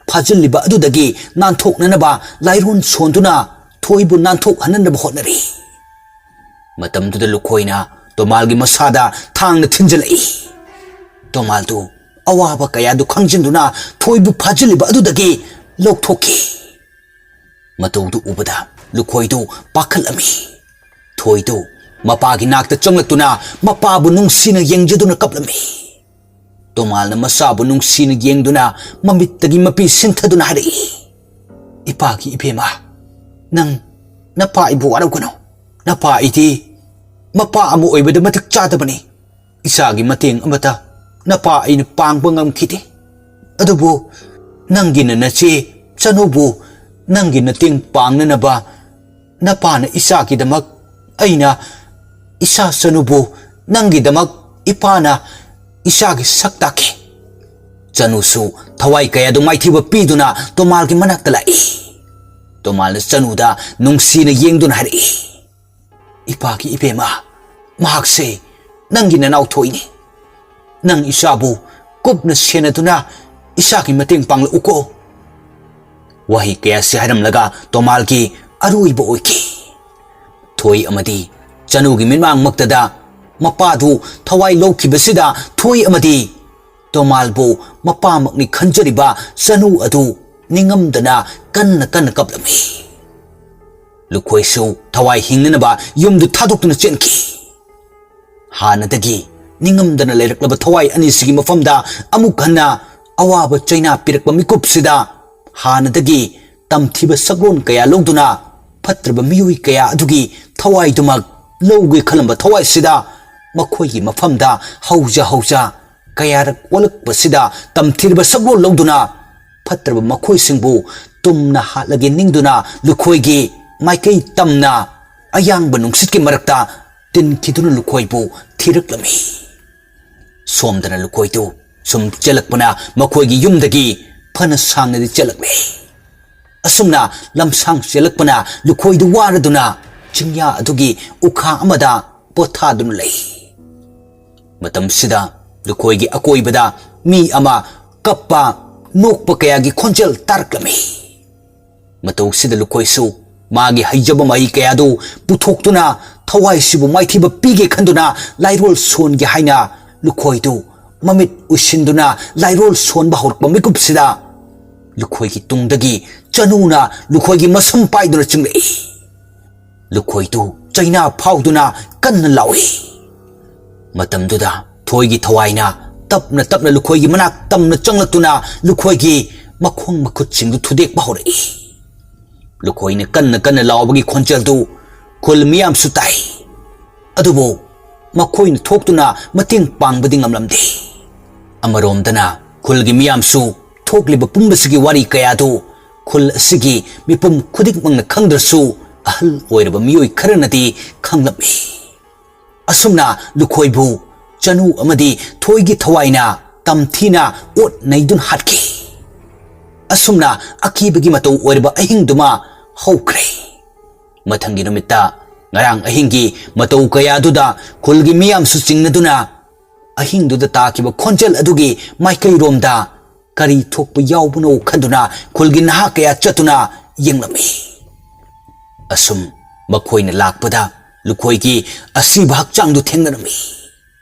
ꯐꯥꯖꯤꯜꯂꯤꯕ ꯑꯗꯨꯗꯒꯤ ꯅꯥꯟꯊꯣꯛꯅꯅꯕ ꯂꯥꯏꯔꯣꯟ ꯁꯣꯟꯗꯨꯅ ꯊꯣꯏꯕꯨ ꯅꯥꯟꯊꯣꯛꯍꯟꯅꯅꯕ ꯍꯣꯠꯅꯔꯤ꯫ ꯃꯇꯝꯗꯨꯗ ꯂꯨꯈꯣꯏꯅ ꯇꯣꯃꯥꯜꯒꯤ ꯃꯁꯥꯗ ꯊꯥꯡꯅ ꯊꯤꯟꯖꯤꯜꯂꯛꯏ꯫ ꯇꯣꯃꯥꯜꯗꯨ ꯑꯋꯥꯕ ꯀꯌꯥꯗꯨ ꯈꯪꯖꯤꯟꯗꯨꯅ ꯊꯣꯏꯕꯨ ꯐꯥꯖꯤꯜꯂꯤꯕ ꯑꯗꯨꯗꯒꯤ ꯂꯧꯊꯣꯛꯈꯤ꯫ ꯃꯇꯧꯗꯨ ꯎꯕꯗ ꯂꯨꯈꯣꯏꯗꯨ ꯄꯥꯈꯠꯂꯝꯃꯤ꯫ ꯊꯣꯏꯗꯨ ꯃꯄꯥꯒꯤ ꯅꯥꯛꯇ ꯆꯪꯂꯛꯇꯨꯅ ꯃꯄꯥꯕꯨ ꯅꯨꯡꯁꯤꯅ ꯌꯦꯡꯖꯗꯨꯅ ꯀꯞꯂꯝꯃꯤ꯫ ꯇꯣꯃꯥꯜꯅ ꯃꯆꯥꯕꯨ ꯅꯨꯡꯁꯤꯅ ꯌꯦꯡꯗꯨꯅ ꯃꯃꯤꯠꯇꯒꯤ ꯃꯄꯤ ꯁꯤꯟꯊꯗꯨꯅ ꯍꯥꯏꯔꯛꯏ, "ꯏꯄꯥꯒꯤ ꯏꯕꯦꯝꯃ, ꯅꯪ ꯅꯄꯥ ꯑꯩꯕꯨ ꯋꯥꯔꯧꯒꯅꯨ꯫ ꯅꯄꯥ ꯑꯩꯗꯤ ꯃꯄꯥ ꯑꯃ ꯑꯣꯏꯕꯗ ꯃꯇꯤꯛ ꯆꯥꯗꯕꯅꯤ꯫ ꯏꯆꯥꯒꯤ ꯃꯇꯦꯡ ꯑꯃꯠꯇ ꯅꯄꯥ ꯑꯩꯅ ꯄꯥꯡꯕ ꯉꯝꯈꯤꯗꯦ꯫ ꯑꯗꯨꯕꯨ ꯅꯪꯒꯤꯅ ꯅꯆꯦ ꯆꯅꯨꯕꯨ ꯅꯪꯒꯤ ꯃꯇꯦꯡ ꯄꯥꯡꯅꯅꯕ ꯅꯄꯥꯅ ꯏꯆꯥꯒꯤꯗꯃꯛ ꯑꯩꯅ ꯏꯆꯥ ꯆꯅꯨꯕꯨ ꯅꯪꯒꯤꯗꯃꯛ ꯏꯄꯥꯅ ꯏꯆꯥꯒꯤ ꯁꯛ ꯇꯥꯛꯈꯤ꯫" ꯆꯅꯨꯁꯨ ꯊꯋꯥꯏ ꯀꯌꯥꯗꯨ ꯃꯥꯏꯊꯤꯕ ꯄꯤꯗꯨꯅ ꯇꯣꯃꯥꯜꯒꯤ ꯃꯅꯥꯛꯇ ꯂꯥꯛꯏ꯫ ꯇꯣꯃꯥꯜꯅ ꯆꯅꯨꯗ ꯅꯨꯡꯁꯤꯅ ꯌꯦꯡꯗꯨꯅ ꯍꯥꯏꯔꯛꯏ, "ꯏꯄꯥꯒꯤ ꯏꯕꯦꯝꯃ, ꯃꯍꯥꯛꯁꯦ ꯅꯪꯒꯤ ꯅꯅꯥꯎ ꯊꯣꯏꯅꯤ꯫ ꯅꯪ ꯏꯆꯥꯕꯨ ꯀꯨꯞꯅ ꯁꯦꯟꯅꯗꯨꯅ ꯏꯆꯥꯒꯤ ꯃꯇꯦꯡ ꯄꯥꯡꯂꯛꯎꯀꯣ꯫" ꯋꯥꯍꯩ ꯀꯌꯥꯁꯤ ꯍꯥꯏꯔꯝꯂꯒ ꯇꯣꯃꯥꯜꯒꯤ ꯑꯔꯣꯏꯕ ꯑꯣꯏꯈꯤ꯫ ꯊꯣꯏ ꯑꯃꯗꯤ ꯆꯅꯨꯒꯤ ꯃꯤꯠꯃꯥꯡꯃꯛꯇꯗ ꯃꯄꯥꯗꯨ ꯊꯋꯥꯏ ꯂꯧꯈꯤꯕꯁꯤꯗ ꯊꯣꯏ ꯑꯃꯗꯤ ꯇꯣꯃꯥꯜꯕꯨ ꯃꯄꯥꯃꯛꯅꯤ ꯈꯟꯖꯔꯤꯕ ꯆꯅꯨ ꯑꯗꯨ ꯅꯤꯡꯉꯝꯗꯅ ꯀꯟꯅ ꯀꯟꯅ ꯀꯞꯂꯝꯃꯤ꯫ ꯂꯨꯈꯣꯏꯁꯨ ꯊꯋꯥꯏ ꯍꯤꯡꯅꯅꯕ ꯌꯨꯝꯗꯨ ꯊꯥꯗꯣꯛꯇꯨꯅ ꯆꯦꯟꯈꯤ꯫ ꯍꯥꯟꯅꯗꯒꯤ ꯅꯤꯡꯉꯝꯗꯅ ꯂꯩꯔꯛꯂꯕ ꯊꯋꯥꯏ ꯑꯅꯤꯁꯤꯒꯤ ꯃꯐꯝꯗ ꯑꯃꯨꯛ ꯍꯟꯅ ꯑꯋꯥꯕ ꯆꯩꯅꯥ ꯄꯤꯔꯛꯄ ꯃꯤꯀꯨꯞꯁꯤꯗ ꯍꯥꯟꯅꯗꯒꯤ ꯇꯝꯊꯤꯕ ꯁꯛꯂꯣꯟ ꯀꯌꯥ ꯂꯧꯗꯨꯅ ꯐꯠꯇ꯭ꯔꯕ ꯃꯤꯑꯣꯏ ꯀꯌꯥ ꯑꯗꯨꯒꯤ ꯊꯋꯥꯏꯗꯨꯃꯛ ꯂꯧꯒꯦ ꯈꯜꯂꯝꯕ ꯊꯋꯥꯏꯁꯤꯗ ꯃꯈꯣꯏꯒꯤ ꯃꯐꯝꯗ ꯍꯧꯖ ꯍꯧꯖ ꯀꯌꯥꯔꯛ ꯑꯣꯜꯂꯛꯄꯁꯤꯗ ꯇꯝꯊꯤꯔꯕ ꯁꯛꯂꯣꯟ ꯂꯧꯗꯨꯅ ꯐꯠꯇ꯭ꯔꯕ ꯃꯈꯣꯏꯁꯤꯡꯕꯨ ꯇꯨꯝꯅ ꯍꯥꯠꯂꯒꯦ ꯅꯤꯡꯗꯨꯅ ꯂꯨꯈꯣꯏꯒꯤ ꯃꯥꯏꯀꯩ ꯇꯝꯅ ꯑꯌꯥꯡꯕ ꯅꯨꯡꯁꯤꯠꯀꯤ ꯃꯔꯛꯇ ꯇꯤꯟꯈꯤꯗꯨꯅ ꯂꯨꯈꯣꯏꯕꯨ ꯊꯤꯔꯛꯂꯝꯃꯤ꯫ ꯁꯣꯝꯗꯅ ꯂꯨꯈꯣꯏꯗꯨ ꯁꯨꯝ ꯆꯦꯜꯂꯛꯄꯅ ꯃꯈꯣꯏꯒꯤ ꯌꯨꯝꯗꯒꯤ ꯐꯅ ꯁꯥꯡꯅꯗꯤ ꯆꯦꯜꯂꯛꯂꯦ꯫ ꯑꯁꯨꯝꯅ ꯂꯝꯁꯥꯡ ꯆꯦꯜꯂꯛꯄꯅ ꯂꯨꯈꯣꯏꯗꯨ ꯋꯥꯔꯗꯨꯅ ꯆꯤꯡꯌꯥ ꯑꯗꯨꯒꯤ ꯎꯈꯥ ꯑꯃꯗ ꯄꯣꯊꯥꯗꯨꯅ ꯂꯩ꯫ ꯃꯇꯝꯁꯤꯗ ꯂꯨꯈꯣꯏꯒꯤ ꯑꯀꯣꯏꯕꯗ ꯃꯤ ꯑꯃ ꯀꯞꯄ, ꯅꯣꯛꯄ ꯀꯌꯥꯒꯤ ꯈꯣꯟꯖꯦꯜ ꯇꯥꯔꯛꯂꯝꯃꯤ꯫ ꯃꯇꯧꯁꯤꯗ ꯂꯨꯈꯣꯏꯁꯨ ꯃꯥꯒꯤ ꯍꯩꯖꯕ ꯃꯍꯩ ꯀꯌꯥꯗꯨ ꯄꯨꯊꯣꯛꯇꯨꯅ ꯊꯋꯥꯏꯁꯤꯕꯨ ꯃꯥꯏꯊꯤꯕ ꯄꯤꯒꯦ ꯈꯟꯗꯨꯅ ꯂꯥꯏꯔꯣꯜ ꯁꯣꯟꯒꯦ ꯍꯥꯏꯅ ꯂꯨꯈꯣꯏꯗꯨ ꯃꯃꯤꯠ ꯎꯏꯁꯤꯟꯗꯨꯅ ꯂꯥꯏꯔꯣꯜ ꯁꯣꯟꯕ ꯍꯧꯔꯛꯄ ꯃꯤꯀꯨꯞꯁꯤꯗ ꯂꯨꯈꯣꯏꯒꯤ ꯇꯨꯡꯗꯒꯤ ꯆꯅꯨꯅ ꯂꯨꯈꯣꯏꯒꯤ ꯃꯁꯝ ꯄꯥꯏꯗꯨꯅ ꯆꯤꯡꯂꯛꯏ꯫ ꯂꯨꯈꯣꯏꯗꯨ ꯆꯩꯅꯥ ꯐꯥꯎꯗꯨꯅ ꯀꯟꯅ ꯂꯥꯎꯏ꯫ ꯃꯇꯝꯗꯨꯗ ꯊꯣꯏꯒꯤ ꯊꯋꯥꯏꯅ ꯇꯞꯅ ꯇꯞꯅ ꯂꯨꯈꯣꯏꯒꯤ ꯃꯅꯥꯛ ꯇꯝꯅ ꯆꯪꯂꯛꯇꯨꯅ ꯂꯨꯈꯣꯏꯒꯤ ꯃꯈꯣꯡ ꯃꯈꯨꯠꯁꯤꯡꯗꯨ ꯊꯨꯗꯦꯛꯄ ꯍꯧꯔꯛꯏ꯫ ꯂꯨꯈꯣꯏꯅ ꯀꯟꯅ ꯀꯟꯅ ꯂꯥꯎꯕꯒꯤ ꯈꯣꯟꯖꯦꯜꯗꯨ ꯈꯨꯜ ꯃꯤꯌꯥꯝꯁꯨ ꯇꯥꯏ꯫ ꯑꯗꯨꯕꯨ ꯃꯈꯣꯏꯅ ꯊꯣꯛꯇꯨꯅ ꯃꯇꯦꯡ ꯄꯥꯡꯕꯗꯤ ꯉꯝꯂꯝꯗꯦ꯫ ꯑꯃꯔꯣꯝꯗꯅ ꯈꯨꯜꯒꯤ ꯃꯤꯌꯥꯝꯁꯨ ꯊꯣꯛꯂꯤꯕ ꯄꯨꯝꯕꯁꯤꯒꯤ ꯋꯥꯔꯤ ꯀꯌꯥꯗꯨ ꯈꯨꯜ ꯑꯁꯤꯒꯤ ꯃꯤꯄꯨꯝ ꯈꯨꯗꯤꯡꯃꯛꯅ ꯈꯪꯗ꯭ꯔꯁꯨ, ꯑꯍꯜ ꯑꯣꯏꯔꯕ ꯃꯤꯑꯣꯏ ꯈꯔꯅꯗꯤ ꯈꯪꯂꯝꯃꯤ꯫ ꯑꯁꯨꯝꯅ ꯂꯨꯈꯣꯏꯕꯨ ꯆꯅꯨ ꯑꯃꯗꯤ ꯊꯣꯏꯒꯤ ꯊꯋꯥꯏꯅ ꯇꯝꯊꯤꯅ ꯑꯣꯠ ꯅꯩꯗꯨꯅ ꯍꯥꯠꯈꯤ꯫ ꯑꯁꯨꯝꯅ ꯑꯀꯤꯕꯒꯤ ꯃꯇꯧ ꯑꯣꯏꯔꯕ ꯑꯍꯤꯡꯗꯨꯃ ꯍꯧꯈ꯭ꯔꯦ꯫ ꯃꯊꯪꯒꯤ ꯅꯨꯃꯤꯠꯇ ꯉꯔꯥꯡ ꯑꯍꯤꯡꯒꯤ ꯃꯇꯧ ꯀꯌꯥꯗꯨꯗ ꯈꯨꯜꯒꯤ ꯃꯤꯌꯥꯝꯁꯨ ꯆꯤꯡꯅꯗꯨꯅ ꯑꯍꯤꯡꯗꯨꯗ ꯇꯥꯈꯤꯕ ꯈꯣꯟꯖꯦꯜ ꯑꯗꯨꯒꯤ ꯃꯥꯏꯀꯩꯔꯣꯝꯗ ꯀꯔꯤ ꯊꯣꯛꯄ ꯌꯥꯎꯕꯅꯣ ꯈꯟꯗꯨꯅ ꯈꯨꯜꯒꯤ ꯅꯍꯥ ꯀꯌꯥ ꯆꯠꯇꯨꯅ ꯌꯦꯡꯂꯝꯃꯤ꯫ ꯑꯁꯨꯝ ꯃꯈꯣꯏꯅ ꯂꯥꯛꯄꯗ ꯂꯨꯈꯣꯏꯒꯤ ꯑꯁꯤꯕ ꯍꯛꯆꯥꯡꯗꯨ ꯊꯦꯡꯅꯔꯝꯃꯤ꯫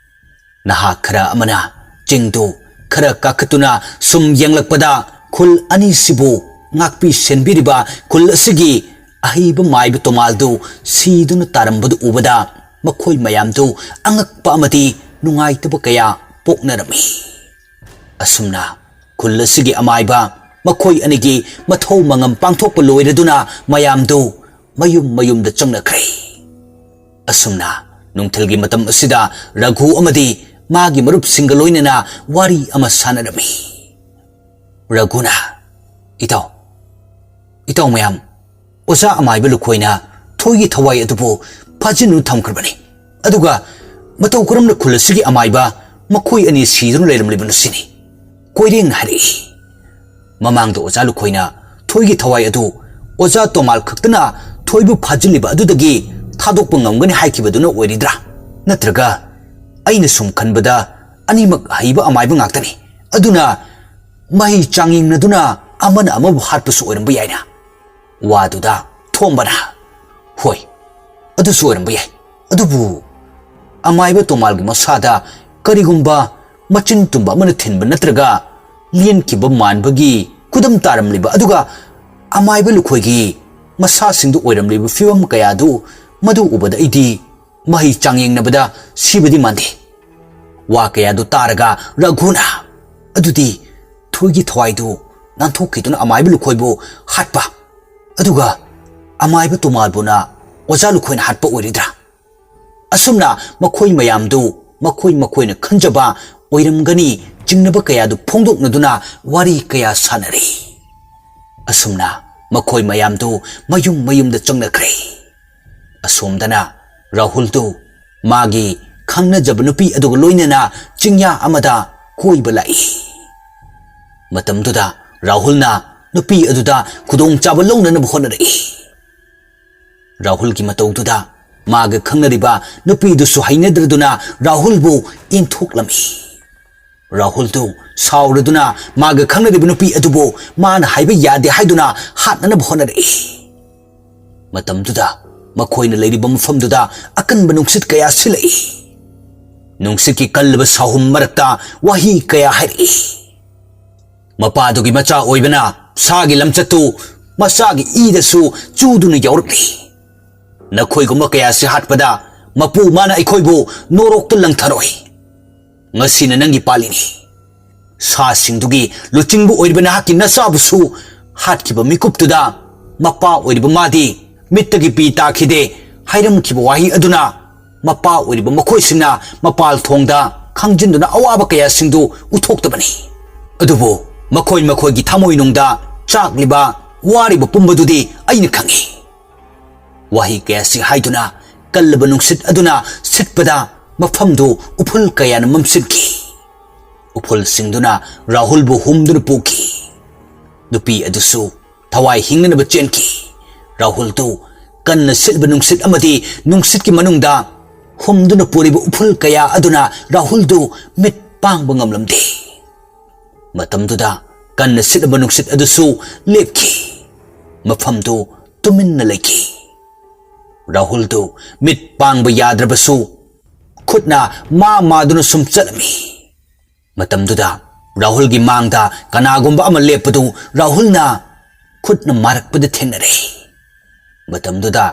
ꯅꯍꯥ ꯈꯔ ꯑꯃꯅ ꯆꯤꯡꯗꯨ ꯈꯔ ꯀꯥꯈꯠꯇꯨꯅ ꯁꯨꯝ ꯌꯦꯡꯂꯛꯄꯗ ꯈꯨꯜ ꯑꯅꯤꯁꯤꯕꯨ ꯉꯥꯛꯄꯤ ꯁꯦꯟꯕꯤꯔꯤꯕ ꯈꯨꯜ ꯑꯁꯤꯒꯤ ꯑꯍꯩꯕ ꯃꯥꯏꯕ ꯇꯣꯃꯥꯜꯗꯨ ꯁꯤꯗꯨꯅ ꯇꯥꯔꯝꯕꯗꯨ ꯎꯕꯗ ꯃꯈꯣꯏ ꯃꯌꯥꯝꯗꯨ ꯑꯉꯛꯄ ꯑꯃꯗꯤ ꯅꯨꯡꯉꯥꯏꯇꯕ ꯀꯌꯥ ꯄꯣꯛꯅꯔꯝꯃꯤ꯫ ꯑꯁꯨꯝꯅ ꯈꯨꯜ ꯑꯁꯤꯒꯤ ꯑꯃꯥꯏꯕ ꯃꯈꯣꯏ ꯑꯅꯤꯒꯤ ꯃꯊꯧ ꯃꯉꯝ ꯄꯥꯡꯊꯣꯛꯄ ꯂꯣꯏꯔꯗꯨꯅ ꯃꯌꯥꯝꯗꯨ ꯃꯌꯨꯝ ꯃꯌꯨꯝꯗ ꯆꯪꯅꯈ꯭ꯔꯦ꯫ ꯑꯁꯨꯝꯅ ꯅꯨꯡꯊꯤꯜꯒꯤ ꯃꯇꯝ ꯑꯁꯤꯗ ꯔꯘꯨ ꯑꯃꯗꯤ ꯃꯥꯒꯤ ꯃꯔꯨꯞꯁꯤꯡꯒ ꯂꯣꯏꯅꯅ ꯋꯥꯔꯤ ꯑꯃ ꯁꯥꯟꯅꯔꯝꯃꯤ꯫ ꯔꯘꯨꯅ, "ꯏꯇꯥꯎ, ꯏꯇꯥꯎ ꯃꯌꯥꯝ, ꯑꯣꯖꯥ ꯑꯃꯥꯏꯕ ꯂꯨꯈꯣꯏꯅ ꯊꯣꯏꯒꯤ ꯊꯋꯥꯏ ꯑꯗꯨꯕꯨ ꯐꯥꯖꯤꯟꯗꯨꯅ ꯊꯝꯈ꯭ꯔꯕꯅꯤ꯫ ꯑꯗꯨꯒ ꯃꯇꯧ ꯀꯔꯝꯅ ꯈꯨꯜ ꯑꯁꯤꯒꯤ ꯑꯃꯥꯏꯕ ꯃꯈꯣꯏ ꯑꯅꯤ ꯁꯤꯗꯨꯅ ꯂꯩꯔꯝꯂꯤꯕꯅꯣ ꯁꯤꯅꯤ?" ꯀꯣꯏꯔꯦꯡꯅ ꯍꯥꯏꯔꯛꯏ꯫ ꯃꯃꯥꯡꯗ ꯑꯣꯖꯥ ꯂꯨꯈꯣꯏꯅ ꯊꯣꯏꯒꯤ ꯊꯋꯥꯏ ꯑꯗꯨ ꯑꯣꯖꯥ ꯇꯣꯃꯥꯜ ꯈꯛꯇꯅ ꯊꯣꯏꯕꯨ ꯐꯥꯖꯤꯜꯂꯤꯕ ꯑꯗꯨꯗꯒꯤ ꯊꯥꯗꯣꯛꯄ ꯉꯝꯒꯅꯤ ꯍꯥꯏꯈꯤꯕꯗꯨꯅ ꯑꯣꯏꯔꯤꯗ꯭ꯔꯥ? ꯅꯠꯇ꯭ꯔꯒ ꯑꯩꯅ ꯁꯨꯝ ꯈꯟꯕꯗ ꯑꯅꯤꯃꯛ ꯑꯍꯩꯕ ꯑꯃꯥꯏꯕ ꯉꯥꯛꯇꯅꯤ꯫ ꯑꯗꯨꯅ ꯃꯍꯩ ꯆꯥꯡꯌꯦꯡꯅꯗꯨꯅ ꯑꯃꯅ ꯑꯃꯕꯨ ꯍꯥꯠꯄꯁꯨ ꯑꯣꯏꯔꯝꯕ ꯌꯥꯏꯅ꯫ ꯋꯥꯗꯨꯗ ꯊꯣꯝꯕꯅ, "ꯍꯣꯏ, ꯑꯗꯨꯁꯨ ꯑꯣꯏꯔꯝꯕ ꯌꯥꯏ꯫ ꯑꯗꯨꯕꯨ ꯑꯃꯥꯏꯕ ꯇꯣꯃꯥꯜꯒꯤ ꯃꯁꯥꯗ ꯀꯔꯤꯒꯨꯝꯕ ꯃꯆꯤꯟ ꯇꯨꯝꯕ ꯑꯃꯅ ꯊꯤꯟꯕ ꯅꯠꯇ꯭ꯔꯒ ꯂꯦꯟꯈꯤꯕ ꯃꯥꯟꯕꯒꯤ ꯈꯨꯗꯝ ꯇꯥꯔꯝꯂꯤꯕ ꯑꯗꯨꯒ ꯑꯃꯥꯏꯕ ꯂꯨꯈꯣꯏꯒꯤ ꯃꯁꯥꯁꯤꯡꯗꯨ ꯑꯣꯏꯔꯝꯂꯤꯕ ꯐꯤꯕꯝ ꯀꯌꯥꯗꯨ, ꯃꯗꯨ ꯎꯕꯗ ꯑꯩꯗꯤ ꯃꯍꯩ ꯆꯥꯡꯌꯦꯡꯅꯕꯗ ꯁꯤꯕꯗꯤ ꯃꯥꯟꯗꯦ꯫ ꯋꯥ ꯀꯌꯥꯗꯨ ꯇꯥꯔꯒ ꯔꯘꯨꯅ, "ꯑꯗꯨꯗꯤ ꯊꯣꯏꯒꯤ ꯊꯋꯥꯏꯗꯨ ꯅꯥꯟꯊꯣꯛꯈꯤꯗꯨꯅ ꯑꯃꯥꯏꯕ ꯂꯨꯈꯣꯏꯕꯨ ꯍꯥꯠꯄ, ꯑꯗꯨꯒ ꯑꯃꯥꯏꯕ ꯇꯣꯃꯥꯜꯕꯨꯅ ꯑꯣꯖꯥ ꯂꯨꯈꯣꯏꯅ ꯍꯥꯠꯄ ꯑꯣꯏꯔꯤꯗ꯭ꯔꯥ?" ꯑꯁꯨꯝꯅ ꯃꯈꯣꯏ ꯃꯌꯥꯝꯗꯨ ꯃꯈꯣꯏ ꯃꯈꯣꯏꯅ ꯈꯟꯖꯕ ꯑꯣꯏꯔꯝꯒꯅꯤ ꯆꯤꯡꯅꯕ ꯀꯌꯥꯗꯨ ꯐꯣꯡꯗꯣꯛꯅꯗꯨꯅ ꯋꯥꯔꯤ ꯀꯌꯥ ꯁꯥꯟꯅꯔꯤ꯫ ꯑꯁꯨꯝꯅ ꯃꯈꯣꯏ ꯃꯌꯥꯝꯗꯨ ꯃꯌꯨꯝ ꯃꯌꯨꯝꯗ ꯆꯪꯅꯈ꯭ꯔꯦ꯫ ꯑꯁꯣꯝꯗꯅ ꯔꯥꯍꯨꯜꯗꯨ ꯃꯥꯒꯤ ꯈꯪꯅꯖꯕ ꯅꯨꯄꯤ ꯑꯗꯨꯒ ꯂꯣꯏꯅꯅ ꯆꯤꯡꯌꯥ ꯑꯃꯗ ꯀꯣꯏꯕ ꯂꯥꯛꯏ꯫ ꯃꯇꯝꯗꯨꯗ ꯔꯥꯍꯨꯜꯅ ꯅꯨꯄꯤ ꯑꯗꯨꯗ ꯈꯨꯗꯣꯡꯆꯥꯕ ꯂꯧꯅꯅꯕ ꯍꯣꯠꯅꯔꯛꯏ꯫ ꯔꯥꯍꯨꯜꯒꯤ ꯃꯇꯧꯗꯨꯗ ꯃꯥꯒ ꯈꯪꯅꯔꯤꯕ ꯅꯨꯄꯤꯗꯨꯁꯨ ꯍꯩꯅꯗ꯭ꯔꯗꯨꯅ ꯔꯥꯍꯨꯜꯕꯨ ꯏꯟꯊꯣꯛꯂꯝꯃꯤ꯫ ꯔꯥꯍꯨꯜꯗꯨ ꯁꯥꯎꯔꯗꯨꯅ ꯃꯥꯒ ꯈꯪꯅꯔꯤꯕ ꯅꯨꯄꯤ ꯑꯗꯨꯕꯨ ꯃꯥꯅ ꯍꯥꯏꯕ ꯌꯥꯗꯦ ꯍꯥꯏꯗꯨꯅ ꯍꯥꯠꯅꯅꯕ ꯍꯣꯠꯅꯔꯛꯏ꯫ ꯃꯇꯝꯗꯨꯗ ꯃꯈꯣꯏꯅ ꯂꯩꯔꯤꯕ ꯃꯐꯝꯗꯨꯗ ꯑꯀꯟꯕ ꯅꯨꯡꯁꯤꯠ ꯀꯌꯥ ꯁꯤꯜꯂꯛꯏ꯫ ꯅꯨꯡꯁꯤꯠꯀꯤ ꯀꯜꯂꯕ ꯁꯥꯍꯨꯝ ꯃꯔꯛꯇ ꯋꯥꯍꯩ ꯀꯌꯥ ꯍꯥꯏꯔꯛꯏ꯫ ꯃꯄꯥꯗꯨꯒꯤ ꯃꯆꯥ ꯑꯣꯏꯕꯅ ꯁꯥꯒꯤ ꯂꯝꯆꯠꯇꯨ ꯃꯆꯥꯒꯤ ꯏꯗꯁꯨ ꯆꯨꯗꯨꯅ ꯌꯥꯎꯔꯛꯂꯤ꯫ ꯅꯈꯣꯏꯒꯨꯝꯕ ꯀꯌꯥꯁꯤ ꯍꯥꯠꯄꯗ ꯃꯄꯨ ꯃꯥꯅ ꯑꯩꯈꯣꯏꯕꯨ ꯅꯣꯔꯣꯛꯇ ꯂꯪꯊꯔꯣꯏ꯫ ꯉꯁꯤꯅ ꯅꯪꯒꯤ ꯄꯥꯜꯂꯤꯅꯤ꯫ ꯁꯥꯁꯤꯡꯗꯨꯒꯤ ꯂꯨꯆꯤꯡꯕ ꯑꯣꯏꯔꯤꯕ ꯅꯍꯥꯛꯀꯤ ꯅꯆꯥꯕꯨꯁꯨ ꯍꯥꯠꯈꯤꯕ ꯃꯤꯀꯨꯞꯇꯨꯗ ꯃꯄꯥ ꯑꯣꯏꯔꯤꯕ ꯃꯥꯗꯤ ꯃꯤꯠꯇꯒꯤ ꯄꯤ ꯇꯥꯈꯤꯗꯦ ꯍꯥꯏꯔꯝꯈꯤꯕ ꯋꯥꯍꯩ ꯑꯗꯨꯅ ꯃꯄꯥ ꯑꯣꯏꯔꯤꯕ ꯃꯈꯣꯏꯁꯤꯡꯅ ꯃꯄꯥꯜ ꯊꯣꯡꯗ ꯈꯪꯖꯤꯟꯗꯨꯅ ꯑꯋꯥꯕ ꯀꯌꯥꯁꯤꯡꯗꯨ ꯎꯊꯣꯛꯇꯕꯅꯤ꯫ ꯑꯗꯨꯕꯨ ꯃꯈꯣꯏ ꯃꯈꯣꯏꯒꯤ ꯊꯃꯣꯏꯅꯨꯡꯗ ꯆꯥꯛꯂꯤꯕ, ꯋꯥꯔꯤꯕ ꯄꯨꯝꯕꯗꯨꯗꯤ ꯑꯩꯅ ꯈꯪꯏ꯫ ꯋꯥꯍꯩ ꯀꯌꯥꯁꯤ ꯍꯥꯏꯗꯨꯅ ꯀꯜꯂꯕ ꯅꯨꯡꯁꯤꯠ ꯑꯗꯨꯅ ꯁꯤꯠꯄꯗ ꯃꯐꯝꯗꯨ ꯎꯐꯨꯜ ꯀꯌꯥꯅ ꯃꯝꯁꯤꯟꯈꯤ꯫ ꯎꯐꯨꯜꯁꯤꯡꯗꯨꯅ ꯔꯥꯍꯨꯜꯕꯨ ꯍꯨꯝꯗꯨꯅ ꯄꯨꯈꯤ꯫ ꯅꯨꯄꯤ ꯑꯗꯨꯁꯨ ꯊꯋꯥꯏ ꯍꯤꯡꯅꯅꯕ ꯆꯦꯟꯈꯤ꯫ ꯔꯥꯍꯨꯜꯗꯨ ꯀꯟꯅ ꯁꯤꯠꯂꯤꯕ ꯅꯨꯡꯁꯤꯠ ꯑꯃꯗꯤ ꯅꯨꯡꯁꯤꯠꯀꯤ ꯃꯅꯨꯡꯗ ꯍꯨꯝꯗꯨꯅ ꯄꯨꯔꯤꯕ ꯎꯐꯨꯜ ꯀꯌꯥ ꯑꯗꯨꯅ ꯔꯥꯍꯨꯜꯗꯨ ꯃꯤꯠ ꯄꯥꯡꯕ ꯉꯝꯂꯝꯗꯦ꯫ ꯃꯇꯝꯗꯨꯗ ꯀꯟꯅ ꯁꯤꯠꯂꯕ ꯅꯨꯡꯁꯤꯠ ꯑꯗꯨꯁꯨ ꯂꯦꯞꯈꯤ꯫ ꯃꯐꯝꯗꯨ ꯇꯨꯃꯤꯟꯅ ꯂꯩꯈꯤ꯫ ꯔꯥꯍꯨꯜꯗꯨ ꯃꯤꯠ ꯄꯥꯡꯕ ꯌꯥꯗ꯭ꯔꯕꯁꯨ ꯈꯨꯠꯅ ꯃꯥ ꯃꯥꯗꯨꯅ ꯁꯨꯝ ꯆꯠꯂꯝꯃꯤ꯫ ꯃꯇꯝꯗꯨꯗ ꯔꯥꯍꯨꯜꯒꯤ ꯃꯥꯡꯗ ꯀꯅꯥꯒꯨꯝꯕ ꯑꯃ ꯂꯦꯞꯄꯗꯨ ꯔꯥꯍꯨꯜꯅ ꯈꯨꯠꯅ ꯃꯥꯔꯛꯄꯗ ꯊꯦꯡꯅꯔꯦ꯫ ꯃꯇꯝꯗꯨꯗ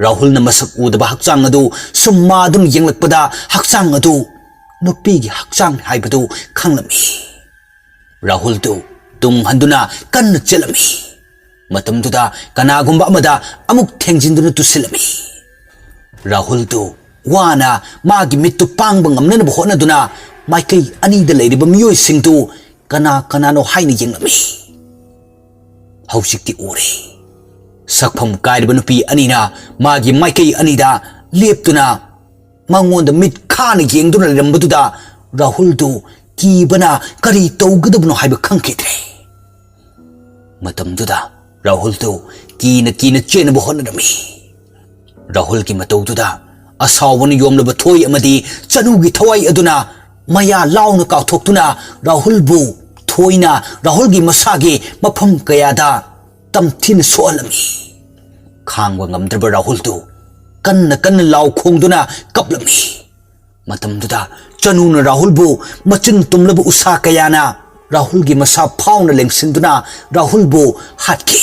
ꯔꯥꯍꯨꯜꯅ ꯃꯁꯛ ꯎꯗꯕ ꯍꯛꯆꯥꯡ ꯑꯗꯨ ꯁꯨꯝ ꯃꯥꯗꯨꯅ ꯌꯦꯡꯂꯛꯄꯗ ꯍꯛꯆꯥꯡ ꯑꯗꯨ ꯅꯨꯄꯤꯒꯤ ꯍꯛꯆꯥꯡ ꯍꯥꯏꯕꯗꯨ ꯈꯪꯂꯝꯃꯤ꯫ ꯔꯥꯍꯨꯜꯗꯨ ꯇꯨꯡ ꯍꯟꯗꯨꯅ ꯀꯟꯅ ꯆꯦꯜꯂꯝꯃꯤ꯫ ꯃꯇꯝꯗꯨꯗ ꯀꯅꯥꯒꯨꯝꯕ ꯑꯃꯗ ꯑꯃꯨꯛ ꯊꯦꯡꯖꯤꯟꯗꯨꯅ ꯇꯨꯁꯤꯜꯂꯝꯃꯤ꯫ ꯔꯥꯍꯨꯜꯗꯨ ꯋꯥꯅ ꯃꯥꯒꯤ ꯃꯤꯠꯇꯨ ꯄꯥꯡꯕ ꯉꯝꯅꯅꯕ ꯍꯣꯠꯅꯗꯨꯅ ꯃꯥꯏꯀꯩ ꯑꯅꯤꯗ ꯂꯩꯔꯤꯕ ꯃꯤꯑꯣꯏꯁꯤꯡꯗꯨ ꯀꯅꯥ ꯀꯅꯥꯅꯣ ꯍꯥꯏꯅ ꯌꯦꯡꯂꯝꯃꯤ꯫ ꯍꯧꯖꯤꯛꯇꯤ ꯎꯔꯦ꯫ ꯁꯛꯐꯝ ꯀꯥꯏꯔꯕ ꯅꯨꯄꯤ ꯑꯅꯤꯅ ꯃꯥꯒꯤ ꯃꯥꯏꯀꯩ ꯑꯅꯤꯗ ꯂꯦꯞꯇꯨꯅ ꯃꯉꯣꯟꯗ ꯃꯤꯠ ꯈꯥꯅ ꯌꯦꯡꯗꯨꯅ ꯂꯩꯔꯝꯕꯗꯨꯗ ꯔꯥꯍꯨꯜꯗꯨ ꯀꯤꯕꯅ ꯀꯔꯤ ꯇꯧꯒꯗꯕꯅꯣ ꯍꯥꯏꯕ ꯈꯪꯈꯤꯗ꯭ꯔꯦ꯫ ꯃꯇꯝꯗꯨꯗ ꯔꯥꯍꯨꯜꯗꯨ ꯀꯤꯅ ꯀꯤꯅ ꯆꯦꯟꯅꯕ ꯍꯣꯠꯅꯔꯝꯃꯤ꯫ ꯔꯥꯍꯨꯜꯒꯤ ꯃꯇꯧꯗꯨꯗ ꯑꯁꯥꯎꯕꯅ ꯌꯣꯝꯂꯕ ꯊꯣꯏ ꯑꯃꯗꯤ ꯆꯅꯨꯒꯤ ꯊꯋꯥꯏ ꯑꯗꯨꯅ ꯃꯌꯥ ꯂꯥꯎꯅ ꯀꯥꯎꯊꯣꯛꯇꯨꯅ ꯔꯥꯍꯨꯜꯕꯨ, ꯊꯣꯏꯅ ꯔꯥꯍꯨꯜꯒꯤ ꯃꯁꯥꯒꯤ ꯃꯐꯝ ꯀꯌꯥꯗ ꯇꯝꯊꯤꯅ ꯁꯣꯛꯍꯜꯂꯝꯃꯤ꯫ ꯈꯥꯡꯕ ꯉꯝꯗ꯭ꯔꯕ ꯔꯥꯍꯨꯜꯗꯨ ꯀꯟꯅ ꯀꯟꯅ ꯂꯥꯎ ꯈꯣꯡꯗꯨꯅ ꯀꯞꯂꯝꯃꯤ꯫ ꯃꯇꯝꯗꯨꯗ ꯆꯅꯨꯅ ꯔꯥꯍꯨꯜꯕꯨ ꯃꯆꯤꯟ ꯇꯨꯝꯂꯕ ꯎꯁꯥ ꯀꯌꯥꯅ ꯔꯥꯍꯨꯜꯒꯤ ꯃꯁꯥ ꯐꯥꯎꯅ ꯂꯦꯡꯁꯤꯟꯗꯨꯅ ꯔꯥꯍꯨꯜꯕꯨ ꯍꯥꯠꯈꯤ꯫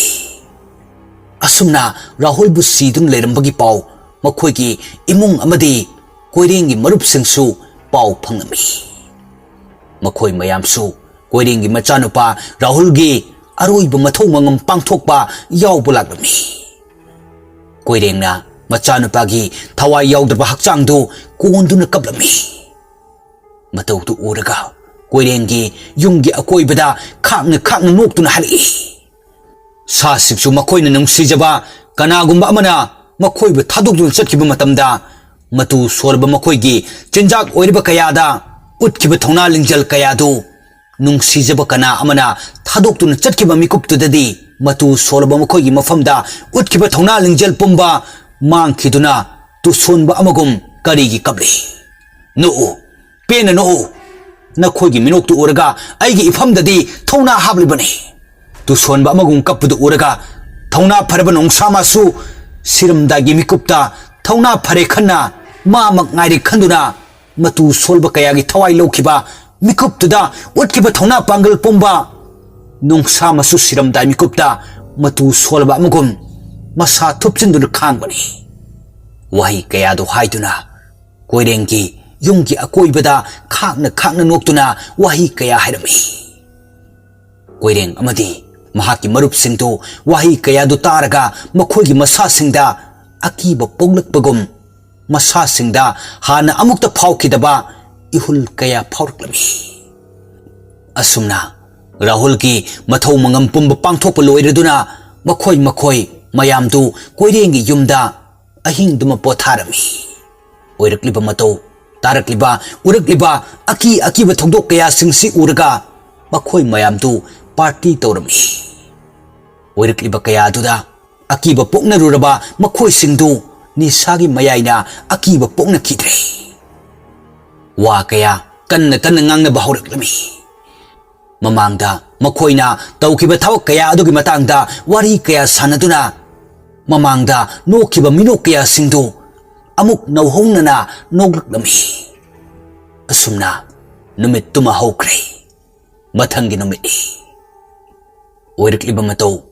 ꯑꯁꯨꯝꯅ ꯔꯥꯍꯨꯜꯕꯨ ꯁꯤꯗꯨꯅ ꯂꯩꯔꯝꯕꯒꯤ ꯄꯥꯎ ꯃꯈꯣꯏꯒꯤ ꯏꯃꯨꯡ ꯑꯃꯗꯤ ꯀꯣꯏꯔꯦꯡꯒꯤ ꯃꯔꯨꯞꯁꯤꯡꯁꯨ ꯄꯥꯎ ꯐꯪꯂꯝꯃꯤ꯫ ꯃꯈꯣꯏ ꯃꯌꯥꯝꯁꯨ ꯀꯣꯏꯔꯦꯡꯒꯤ ꯃꯆꯥꯅꯨꯄꯥ ꯔꯥꯍꯨꯜꯒꯤ ꯑꯔꯣꯏꯕ ꯃꯊꯧ ꯃꯉꯝ ꯄꯥꯡꯊꯣꯛꯄ ꯌꯥꯎꯕ ꯂꯥꯛꯂꯝꯃꯤ꯫ ꯀꯣꯏꯔꯦꯡꯅ ꯃꯆꯥꯅꯨꯄꯥꯒꯤ ꯊꯋꯥꯏ ꯌꯥꯎꯗ꯭ꯔꯕ ꯍꯛꯆꯥꯡꯗꯨ ꯀꯣꯟꯗꯨꯅ ꯀꯞꯂꯝꯃꯤ꯫ ꯃꯇꯧꯗꯨ ꯎꯔꯒ ꯀꯣꯏꯔꯦꯡꯒꯤ ꯌꯨꯝꯒꯤ ꯑꯀꯣꯏꯕꯗ ꯈꯥꯛꯅ ꯈꯥꯛꯅ ꯅꯣꯛꯇꯨꯅ ꯍꯜꯂꯛꯏ꯫ ꯁꯥꯁꯤꯡꯁꯨ ꯃꯈꯣꯏꯅ ꯅꯨꯡꯁꯤꯖꯕ ꯀꯅꯥꯒꯨꯝꯕ ꯑꯃꯅ ꯃꯈꯣꯏꯕꯨ ꯊꯥꯗꯣꯛꯇꯨꯅ ꯆꯠꯈꯤꯕ ꯃꯇꯝꯗ, ꯃꯇꯨ ꯁꯣꯜꯂꯕ ꯃꯈꯣꯏꯒꯤ ꯆꯤꯟꯖꯥꯛ ꯑꯣꯏꯔꯤꯕ ꯀꯌꯥꯗ ꯎꯠꯈꯤꯕ ꯊꯧꯅꯥ ꯂꯤꯡꯖꯦꯜ ꯀꯌꯥꯗꯨ ꯅꯨꯡꯁꯤꯖꯕ ꯀꯅꯥ ꯑꯃꯅ ꯊꯥꯗꯣꯛꯇꯨꯅ ꯆꯠꯈꯤꯕ ꯃꯤꯀꯨꯞꯇꯨꯗꯗꯤ, ꯃꯇꯨ ꯁꯣꯜꯂꯕ ꯃꯈꯣꯏꯒꯤ ꯃꯐꯝꯗ ꯎꯠꯈꯤꯕ ꯊꯧꯅꯥ ꯂꯤꯡꯖꯦꯜ ꯄꯨꯝꯕ ꯃꯥꯡꯈꯤꯗꯨꯅ ꯇꯨꯁꯣꯟꯕ ꯑꯃꯒꯨꯝ ꯀꯔꯤꯒꯤ ꯀꯞꯂꯤ? ꯅꯣꯛꯎ, ꯄꯦꯟꯅ ꯅꯣꯛꯎ꯫ ꯅꯈꯣꯏꯒꯤ ꯃꯤꯅꯣꯛꯇꯨ ꯎꯔꯒ ꯑꯩꯒꯤ ꯏꯐꯝꯗꯗꯤ ꯊꯧꯅꯥ ꯍꯥꯞꯂꯤꯕꯅꯤ꯫ ꯇꯨꯁꯣꯟꯕ ꯑꯃꯒꯨꯝ ꯀꯞꯄꯗꯨ ꯎꯔꯒ ꯊꯧꯅꯥ ꯐꯔꯕ ꯅꯣꯡꯁꯥ ꯃꯥꯁꯨ ꯁꯤꯔꯝꯗꯥꯏꯒꯤ ꯃꯤꯀꯨꯞꯇ ꯊꯧꯅꯥ ꯐꯔꯦ ꯈꯟꯅ ꯃꯥꯃꯛ ꯉꯥꯏꯔꯦ ꯈꯟꯗꯨꯅ ꯃꯇꯨ ꯁꯣꯜꯕ ꯀꯌꯥꯒꯤ ꯊꯋꯥꯏ ꯂꯧꯈꯤꯕ ꯃꯤꯀꯨꯞꯇꯨꯗ ꯎꯠꯈꯤꯕ ꯊꯧꯅꯥ ꯄꯥꯡꯒꯜ ꯄꯨꯝꯕ, ꯅꯣꯡꯁꯥ ꯃꯆꯨ ꯁꯤꯔꯝꯗꯥꯏ ꯃꯤꯀꯨꯞꯇ ꯃꯇꯨ ꯁꯣꯜꯂꯕ ꯑꯃꯒꯨꯝ ꯃꯁꯥ ꯊꯨꯞꯆꯤꯟꯗꯨꯅ ꯈꯥꯡꯕꯅꯤ꯫ ꯋꯥꯍꯩ ꯀꯌꯥꯗꯨ ꯍꯥꯏꯗꯨꯅ ꯀꯣꯏꯔꯦꯡꯒꯤ ꯌꯨꯝꯒꯤ ꯑꯀꯣꯏꯕꯗ ꯈꯥꯛꯅ ꯈꯥꯛꯅ ꯅꯣꯛꯇꯨꯅ ꯋꯥꯍꯩ ꯀꯌꯥ ꯍꯥꯏꯔꯝꯃꯤ꯫ ꯀꯣꯏꯔꯦꯡ ꯑꯃꯗꯤ ꯃꯍꯥꯛꯀꯤ ꯃꯔꯨꯞꯁꯤꯡꯗꯨ ꯋꯥꯍꯩ ꯀꯌꯥꯗꯨ ꯇꯥꯔꯒ ꯃꯈꯣꯏꯒꯤ ꯃꯁꯥꯁꯤꯡꯗ ꯑꯀꯤꯕ ꯄꯣꯛꯂꯛꯄꯒꯨꯝ, ꯃꯁꯥꯁꯤꯡꯗ ꯍꯥꯟꯅ ꯑꯃꯨꯛꯇ ꯐꯥꯎꯈꯤꯗꯕ ꯏꯍꯨꯜ ꯀꯌꯥ ꯐꯥꯎꯔꯛꯂꯝꯃꯤ꯫ ꯑꯁꯨꯝꯅ ꯔꯥꯍꯨꯜꯒꯤ ꯃꯊꯧ ꯃꯉꯝ ꯄꯨꯝꯕ ꯄꯥꯡꯊꯣꯛꯄ ꯂꯣꯏꯔꯗꯨꯅ ꯃꯈꯣꯏ ꯃꯈꯣꯏ ꯃꯌꯥꯝꯗꯨ ꯀꯣꯏꯔꯦꯡꯒꯤ ꯌꯨꯝꯗ ꯑꯍꯤꯡꯗꯨꯃ ꯄꯣꯊꯥꯔꯝꯃꯤ꯫ ꯑꯣꯏꯔꯛꯂꯤꯕ ꯃꯇꯧ, ꯇꯥꯔꯛꯂꯤꯕ, ꯎꯔꯛꯂꯤꯕ ꯑꯀꯤ ꯑꯀꯤꯕ ꯊꯧꯗꯣꯛ ꯀꯌꯥꯁꯤꯡꯁꯤ ꯎꯔꯒ ꯃꯈꯣꯏ ꯃꯌꯥꯝꯗꯨ ꯄꯥꯔꯇꯤ ꯇꯧꯔꯝꯃꯤ꯫ ꯑꯣꯏꯔꯛꯂꯤꯕ ꯀꯌꯥ ꯑꯗꯨꯗ ꯑꯀꯤꯕ ꯄꯣꯛꯅꯔꯨꯔꯕ ꯃꯈꯣꯏꯁꯤꯡꯗꯨ ꯅꯤꯁꯥꯒꯤ ꯃꯌꯥꯏꯅ ꯑꯀꯤꯕ ꯄꯣꯛꯅꯈꯤꯗ꯭ꯔꯦ꯫ ꯋꯥ ꯀꯌꯥ ꯀꯟꯅ ꯀꯟꯅ ꯉꯥꯡꯅꯕ ꯍꯧꯔꯛꯂꯝꯃꯤ꯫ ꯃꯃꯥꯡꯗ ꯃꯈꯣꯏꯅ ꯇꯧꯈꯤꯕ ꯊꯕꯛ ꯀꯌꯥ ꯑꯗꯨꯒꯤ ꯃꯇꯥꯡꯗ ꯋꯥꯔꯤ ꯀꯌꯥ ꯁꯥꯟꯅꯗꯨꯅ, ꯃꯃꯥꯡꯗ ꯅꯣꯛꯈꯤꯕ ꯃꯤꯅꯣꯛ ꯀꯌꯥꯁꯤꯡꯗꯨ ꯑꯃꯨꯛ ꯅꯧꯍꯧꯅꯅ ꯅꯣꯛꯂꯛꯂꯝꯃꯤ꯫ ꯑꯁꯨꯝꯅ ꯅꯨꯃꯤꯠꯇꯨꯃ ꯍꯧꯈ꯭ꯔꯦ꯫ ꯃꯊꯪꯒꯤ ꯅꯨꯃꯤꯠꯅꯤ꯫ ꯑꯣꯏꯔꯛꯂꯤꯕ ꯃꯇꯧ,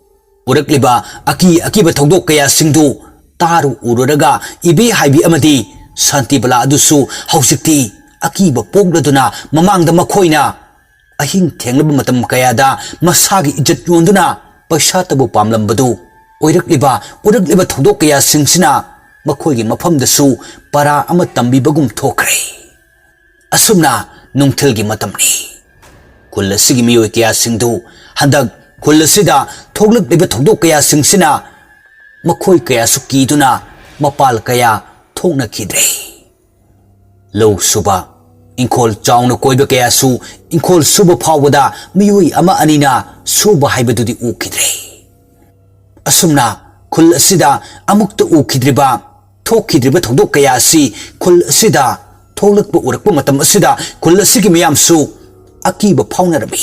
ꯎꯔꯛꯂꯤꯕ ꯑꯀꯤ ꯑꯀꯤꯕ ꯊꯧꯗꯣꯛ ꯀꯌꯥꯁꯤꯡꯗꯨ ꯇꯥꯔꯨ ꯎꯔꯨꯔꯒ ꯏꯕꯦ ꯍꯥꯏꯕꯤ ꯑꯃꯗꯤ ꯁꯥꯟꯇꯤꯕꯂꯥ ꯑꯗꯨꯁꯨ ꯍꯧꯖꯤꯛꯇꯤ ꯑꯀꯤꯕ ꯄꯣꯛꯂꯗꯨꯅ ꯃꯃꯥꯡꯗ ꯃꯈꯣꯏꯅ ꯑꯍꯤꯡ ꯊꯦꯡꯂꯕ ꯃꯇꯝ ꯀꯌꯥꯗ ꯃꯁꯥꯒꯤ ꯏꯖꯠ ꯌꯣꯟꯗꯨꯅ ꯄꯩꯁꯥꯇꯕꯨ ꯄꯥꯝꯂꯝꯕꯗꯨ ꯑꯣꯏꯔꯛꯂꯤꯕ, ꯎꯔꯛꯂꯤꯕ ꯊꯧꯗꯣꯛ ꯀꯌꯥꯁꯤꯡꯁꯤꯅ ꯃꯈꯣꯏꯒꯤ ꯃꯐꯝꯗꯁꯨ ꯄꯔꯥ ꯑꯃ ꯇꯝꯕꯤꯕꯒꯨꯝ ꯊꯣꯛꯈ꯭ꯔꯦ꯫ ꯑꯁꯨꯝꯅ ꯅꯨꯡꯊꯤꯜꯒꯤ ꯃꯇꯝꯅꯤ꯫ ꯈꯨꯜ ꯑꯁꯤꯒꯤ ꯃꯤꯑꯣꯏ ꯀꯌꯥꯁꯤꯡꯗꯨ ꯍꯟꯗꯛ ꯈꯨꯜ ꯑꯁꯤꯗ ꯊꯣꯛꯂꯛꯂꯤꯕ ꯊꯧꯗꯣꯛ ꯀꯌꯥꯁꯤꯡꯁꯤꯅ ꯃꯈꯣꯏ ꯀꯌꯥꯁꯨ ꯀꯤꯗꯨꯅ ꯃꯄꯥꯜ ꯀꯌꯥ ꯊꯣꯛꯅꯈꯤꯗ꯭ꯔꯦ꯫ ꯂꯧ ꯁꯨꯕ, ꯏꯪꯈꯣꯜ ꯆꯥꯎꯅ ꯀꯣꯏꯕ ꯀꯌꯥꯁꯨ ꯏꯪꯈꯣꯜ ꯁꯨꯕ ꯐꯥꯎꯕꯗ ꯃꯤꯑꯣꯏ ꯑꯃ ꯑꯅꯤꯅ ꯁꯨꯕ ꯍꯥꯏꯕꯗꯨꯗꯤ ꯎꯈꯤꯗ꯭ꯔꯦ꯫ ꯑꯁꯨꯝꯅ ꯈꯨꯜ ꯑꯁꯤꯗ ꯑꯃꯨꯛꯇ ꯎꯈꯤꯗ꯭ꯔꯤꯕ, ꯊꯣꯛꯈꯤꯗ꯭ꯔꯤꯕ ꯊꯧꯗꯣꯛ ꯀꯌꯥ ꯑꯁꯤ ꯈꯨꯜ ꯑꯁꯤꯗ ꯊꯣꯛꯂꯛꯄ ꯎꯔꯛꯄ ꯃꯇꯝ ꯑꯁꯤꯗ ꯈꯨꯜ ꯑꯁꯤꯒꯤ ꯃꯤꯌꯥꯝꯁꯨ ꯑꯀꯤꯕ ꯐꯥꯎꯅꯔꯝꯃꯤ꯫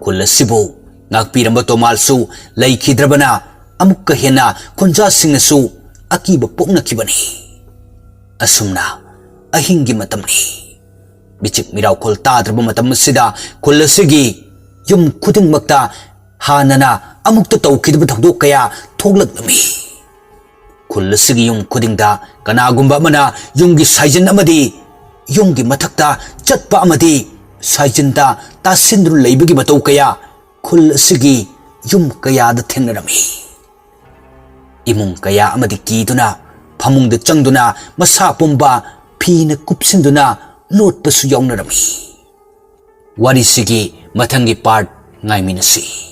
ꯈꯨꯜ ꯑꯁꯤꯕꯨ ꯉꯥꯛꯄꯤꯔꯝꯕ ꯇꯣꯃꯥꯜꯁꯨ ꯂꯩꯈꯤꯗ꯭ꯔꯕꯅ ꯑꯃꯨꯛꯀ ꯍꯦꯟꯅ ꯈꯨꯟꯖꯥꯁꯤꯡꯅꯁꯨ ꯑꯀꯤꯕ ꯄꯣꯛꯅꯈꯤꯕꯅꯤ꯫ ꯑꯁꯨꯝꯅ ꯑꯍꯤꯡꯒꯤ ꯃꯇꯝꯅꯤ꯫ ꯃꯤꯆꯤꯛ ꯃꯤꯔꯥꯎꯈꯣꯜ ꯇꯥꯗ꯭ꯔꯕ ꯃꯇꯝ ꯑꯁꯤꯗ ꯈꯨꯜ ꯑꯁꯤꯒꯤ ꯌꯨꯝ ꯈꯨꯗꯤꯡꯃꯛꯇ ꯍꯥꯟꯅꯅ ꯑꯃꯨꯛꯇ ꯇꯧꯈꯤꯗꯕ ꯊꯧꯗꯣꯛ ꯀꯌꯥ ꯊꯣꯛꯂꯛꯂꯝꯃꯤ꯫ ꯈꯨꯜ ꯑꯁꯤꯒꯤ ꯌꯨꯝ ꯈꯨꯗꯤꯡꯗ ꯀꯅꯥꯒꯨꯝꯕ ꯑꯃꯅ ꯌꯨꯝꯒꯤ ꯁꯥꯏꯖꯤꯟ ꯑꯃꯗꯤ ꯌꯨꯝꯒꯤ ꯃꯊꯛꯇ ꯆꯠꯄ ꯑꯃꯗꯤ ꯁꯥꯏꯖꯤꯟꯗ ꯇꯥꯁꯤꯟꯗꯨꯅ ꯂꯩꯕꯒꯤ ꯃꯇꯧ ꯀꯌꯥ ꯈꯨꯜ ꯑꯁꯤꯒꯤ ꯌꯨꯝ ꯀꯌꯥꯗ ꯊꯦꯡꯅꯔꯝꯃꯤ꯫ ꯏꯃꯨꯡ ꯀꯌꯥ ꯑꯃꯗꯤ ꯀꯤꯗꯨꯅ ꯐꯃꯨꯡꯗ ꯆꯪꯗꯨꯅ ꯃꯁꯥ ꯄꯨꯝꯕ ꯐꯤꯅ ꯀꯨꯞꯁꯤꯟꯗꯨꯅ ꯂꯣꯠꯄꯁꯨ ꯌꯥꯎꯅꯔꯝꯃꯤ꯫ ꯋꯥꯔꯤꯁꯤꯒꯤ ꯃꯊꯪꯒꯤ ꯄꯥꯔꯠ ꯉꯥꯏꯃꯤꯟꯅꯁꯤ꯫